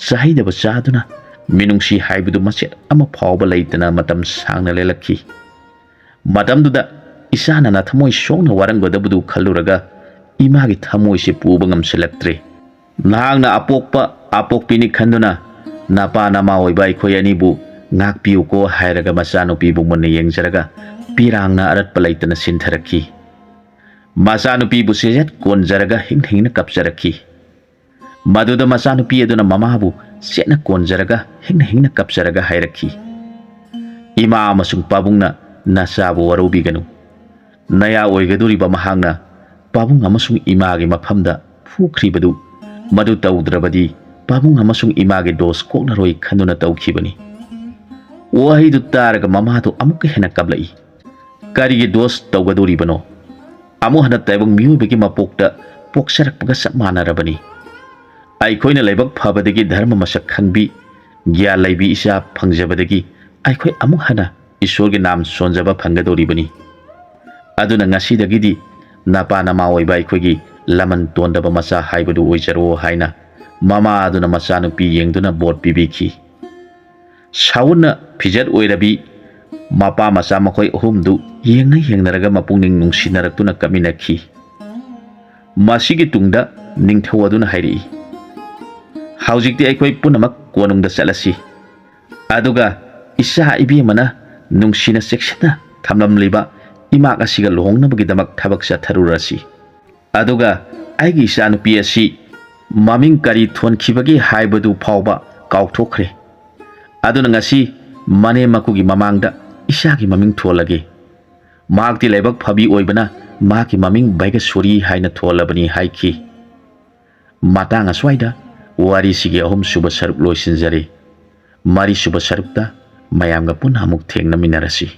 ꯆꯥꯍꯩꯗꯕ ꯆꯥꯗꯨꯅ, ꯃꯤꯅꯨꯡꯁꯤ ꯍꯥꯏꯕꯗꯨ ꯃꯆꯦꯠ ꯑꯃ ꯐꯥꯎꯕ ꯂꯩꯇꯅ ꯃꯇꯝ ꯁꯥꯡꯅ ꯂꯦꯜꯂꯛꯈꯤ꯫ ꯃꯇꯝꯗꯨꯗ ꯏꯆꯥꯅ ꯅꯊꯃꯣꯏ ꯁꯣꯛꯅ ꯋꯥꯔꯝꯒꯗꯕꯗꯨ ꯈꯜꯂꯨꯔꯒ ꯏꯃꯥꯒꯤ ꯊꯃꯣꯏꯁꯤ ꯄꯨꯕ ꯉꯝꯁꯤꯜꯂꯛꯇ꯭ꯔꯦ꯫ ꯅꯍꯥꯛꯅ ꯑꯄꯣꯛꯄ ꯑꯄꯣꯛꯄꯤꯅꯤ ꯈꯟꯗꯨꯅ ꯅꯄꯥ ꯅꯃꯥ ꯑꯣꯏꯕ ꯑꯩꯈꯣꯏ ꯑꯅꯤꯕꯨ ꯉꯥꯛꯄꯤꯌꯨꯀꯣ" ꯍꯥꯏꯔꯒ ꯃꯆꯥꯅꯨꯄꯤꯕꯨ ꯃꯨꯟꯅ ꯌꯦꯡꯖꯔꯒ ꯄꯤꯔꯥꯡꯅ ꯑꯔꯠꯄ ꯂꯩꯇꯅ ꯁꯤꯟꯊꯔꯛꯈꯤ꯫ ꯃꯆꯥꯅꯨꯄꯤꯕꯨ ꯆꯦꯖꯠ ꯀꯣꯟꯖꯔꯒ ꯍꯤꯡꯅ ꯍꯤꯡꯅ ꯀꯞꯆꯔꯛꯈꯤ꯫ ꯃꯗꯨꯗ ꯃꯆꯥꯅꯨꯄꯤ ꯑꯗꯨꯅ ꯃꯃꯥꯕꯨ ꯆꯦꯠꯅ ꯀꯣꯟꯖꯔꯒ ꯍꯤꯡꯅ ꯍꯤꯡꯅ ꯀꯞꯆꯔꯒ ꯍꯥꯏꯔꯛꯈꯤ, "ꯏꯃꯥ ꯑꯃꯁꯨꯡ ꯄꯥꯕꯨꯡꯅ ꯅꯆꯥꯕꯨ ꯋꯥꯔꯧꯕꯤꯒꯅꯨ꯫ ꯅꯌꯥ ꯑꯣꯏꯒꯗꯧꯔꯤꯕ ꯃꯍꯥꯛꯅ ꯄꯥꯕꯨꯡ ꯑꯃꯁꯨꯡ ꯏꯃꯥꯒꯤ ꯃꯐꯝꯗ ꯐꯨꯈ꯭ꯔꯤꯕꯗꯨ, ꯃꯗꯨ ꯇꯧꯗ꯭ꯔꯕꯗꯤ ꯄꯥꯕꯨꯡ ꯑꯃꯁꯨꯡ ꯏꯃꯥꯒꯤ ꯗꯣꯁ ꯀꯣꯛꯂꯔꯣꯏ ꯈꯟꯗꯨꯅ ꯇꯧꯈꯤꯕꯅꯤ"꯫ ꯋꯥꯍꯩꯗꯨ ꯇꯥꯔꯒ ꯃꯃꯥꯗꯨ ꯑꯃꯨꯛꯀ ꯍꯦꯟꯅ ꯀꯞꯂꯛꯏ꯫ "ꯀꯔꯤꯒꯤ ꯗꯣꯁ ꯇꯧꯒꯗꯧꯔꯤꯕꯅꯣ? ꯑꯃꯨꯛ ꯍꯟꯅ ꯇꯥꯏꯕꯪ ꯃꯤꯑꯣꯏꯕꯒꯤ ꯃꯄꯣꯛꯇ ꯄꯣꯛꯆꯔꯛꯄꯒ ꯆꯞ ꯃꯥꯟꯅꯔꯕꯅꯤ꯫ ꯑꯩꯈꯣꯏꯅ ꯂꯥꯏꯕꯛ ꯐꯕꯗꯒꯤ ꯙꯔꯃ ꯃꯁꯛ ꯈꯪꯕꯤ, ꯒ꯭ꯌꯥꯟ ꯂꯩꯕꯤ ꯏꯆꯥ ꯐꯪꯖꯕꯗꯒꯤ ꯑꯩꯈꯣꯏ ꯑꯃꯨꯛ ꯍꯟꯅ ꯏꯁꯣꯔꯒꯤ ꯅꯥꯝ ꯁꯣꯟꯖꯕ ꯐꯪꯒꯗꯧꯔꯤꯕꯅꯤ꯫ ꯑꯗꯨꯅ ꯉꯁꯤꯗꯒꯤꯗꯤ ꯅꯄꯥ ꯅꯃꯥ ꯑꯣꯏꯕ ꯑꯩꯈꯣꯏꯒꯤ ꯂꯃꯟ ꯇꯣꯟꯗꯕ ꯃꯆꯥ ꯍꯥꯏꯕꯗꯨ ꯑꯣꯏꯖꯔꯣ" ꯍꯥꯏꯅ ꯃꯃꯥ ꯑꯗꯨꯅ ꯃꯆꯥꯅꯨꯄꯤ ꯌꯦꯡꯗꯨꯅ ꯕꯣꯔ ꯄꯤꯕꯤꯈꯤ꯫ ꯁꯥꯎꯟꯅ ꯐꯤꯖꯦꯠ ꯑꯣꯏꯔꯕꯤ ꯃꯄꯥ ꯃꯆꯥ ꯃꯈꯣꯏ ꯑꯍꯨꯝꯗꯨ ꯌꯦꯡꯅ ꯌꯦꯡꯅꯔꯒ ꯃꯄꯨꯛꯅꯤꯡ ꯅꯨꯡꯁꯤꯅꯔꯛꯇꯨꯅ ꯀꯞꯃꯤꯟꯅꯈꯤ꯫ ꯃꯁꯤꯒꯤ ꯇꯨꯡꯗ ꯅꯤꯡꯊꯧ ꯑꯗꯨꯅ ꯍꯥꯏꯔꯛꯏ, "ꯍꯧꯖꯤꯛꯇꯤ ꯑꯩꯈꯣꯏ ꯄꯨꯝꯅꯃꯛ ꯀꯣꯅꯨꯡꯗ ꯆꯠꯂꯁꯤ꯫ ꯑꯗꯨꯒ ꯏꯆꯥ ꯏꯕꯦꯝꯃꯅ ꯅꯨꯡꯁꯤꯅ ꯆꯦꯛꯁꯤꯟꯅ ꯊꯝꯂꯝꯂꯤꯕ ꯏꯃꯥꯛ ꯑꯁꯤꯒ ꯂꯨꯍꯣꯡꯅꯕꯒꯤꯗꯃꯛ ꯊꯕꯛ ꯆꯠꯊꯔꯨꯔꯁꯤ꯫ ꯑꯗꯨꯒ ꯑꯩꯒꯤ ꯏꯆꯥꯅꯨꯄꯤ ꯑꯁꯤ ꯃꯃꯤꯡ ꯀꯔꯤ ꯊꯣꯟꯈꯤꯕꯒꯦ ꯍꯥꯏꯕꯗꯨ ꯐꯥꯎꯕ ꯀꯥꯎꯊꯣꯛꯈ꯭ꯔꯦ꯫ ꯑꯗꯨꯅ ꯉꯁꯤ ꯃꯅꯦꯝ ꯃꯀꯨꯒꯤ ꯃꯃꯥꯡꯗ ꯏꯆꯥꯒꯤ ꯃꯃꯤꯡ ꯊꯣꯜꯂꯒꯦ꯫ ꯃꯍꯥꯛꯇꯤ ꯂꯥꯏꯕꯛ ꯐꯕꯤ ꯑꯣꯏꯕꯅ ꯃꯍꯥꯛꯀꯤ ꯃꯃꯤꯡ ꯚꯩꯒꯁꯣꯔꯤ ꯍꯥꯏꯅ ꯊꯣꯜꯂꯕꯅꯤ" ꯍꯥꯏꯈꯤ꯫ ꯃꯇꯥꯡ ꯑꯁ꯭ꯋꯥꯏꯗ ꯋꯥꯔꯤꯁꯤꯒꯤ ꯑꯍꯨꯝꯁꯨꯕ ꯁꯔꯨꯛ ꯂꯣꯏꯁꯤꯟꯖꯔꯦ꯫ ꯃꯔꯤꯁꯨꯕ ꯁꯔꯨꯛꯇ ꯃꯌꯥꯝꯒ ꯄꯨꯟꯅ ꯑꯃꯨꯛ ꯊꯦꯡꯅꯃꯤꯟꯅꯔꯁꯤ꯫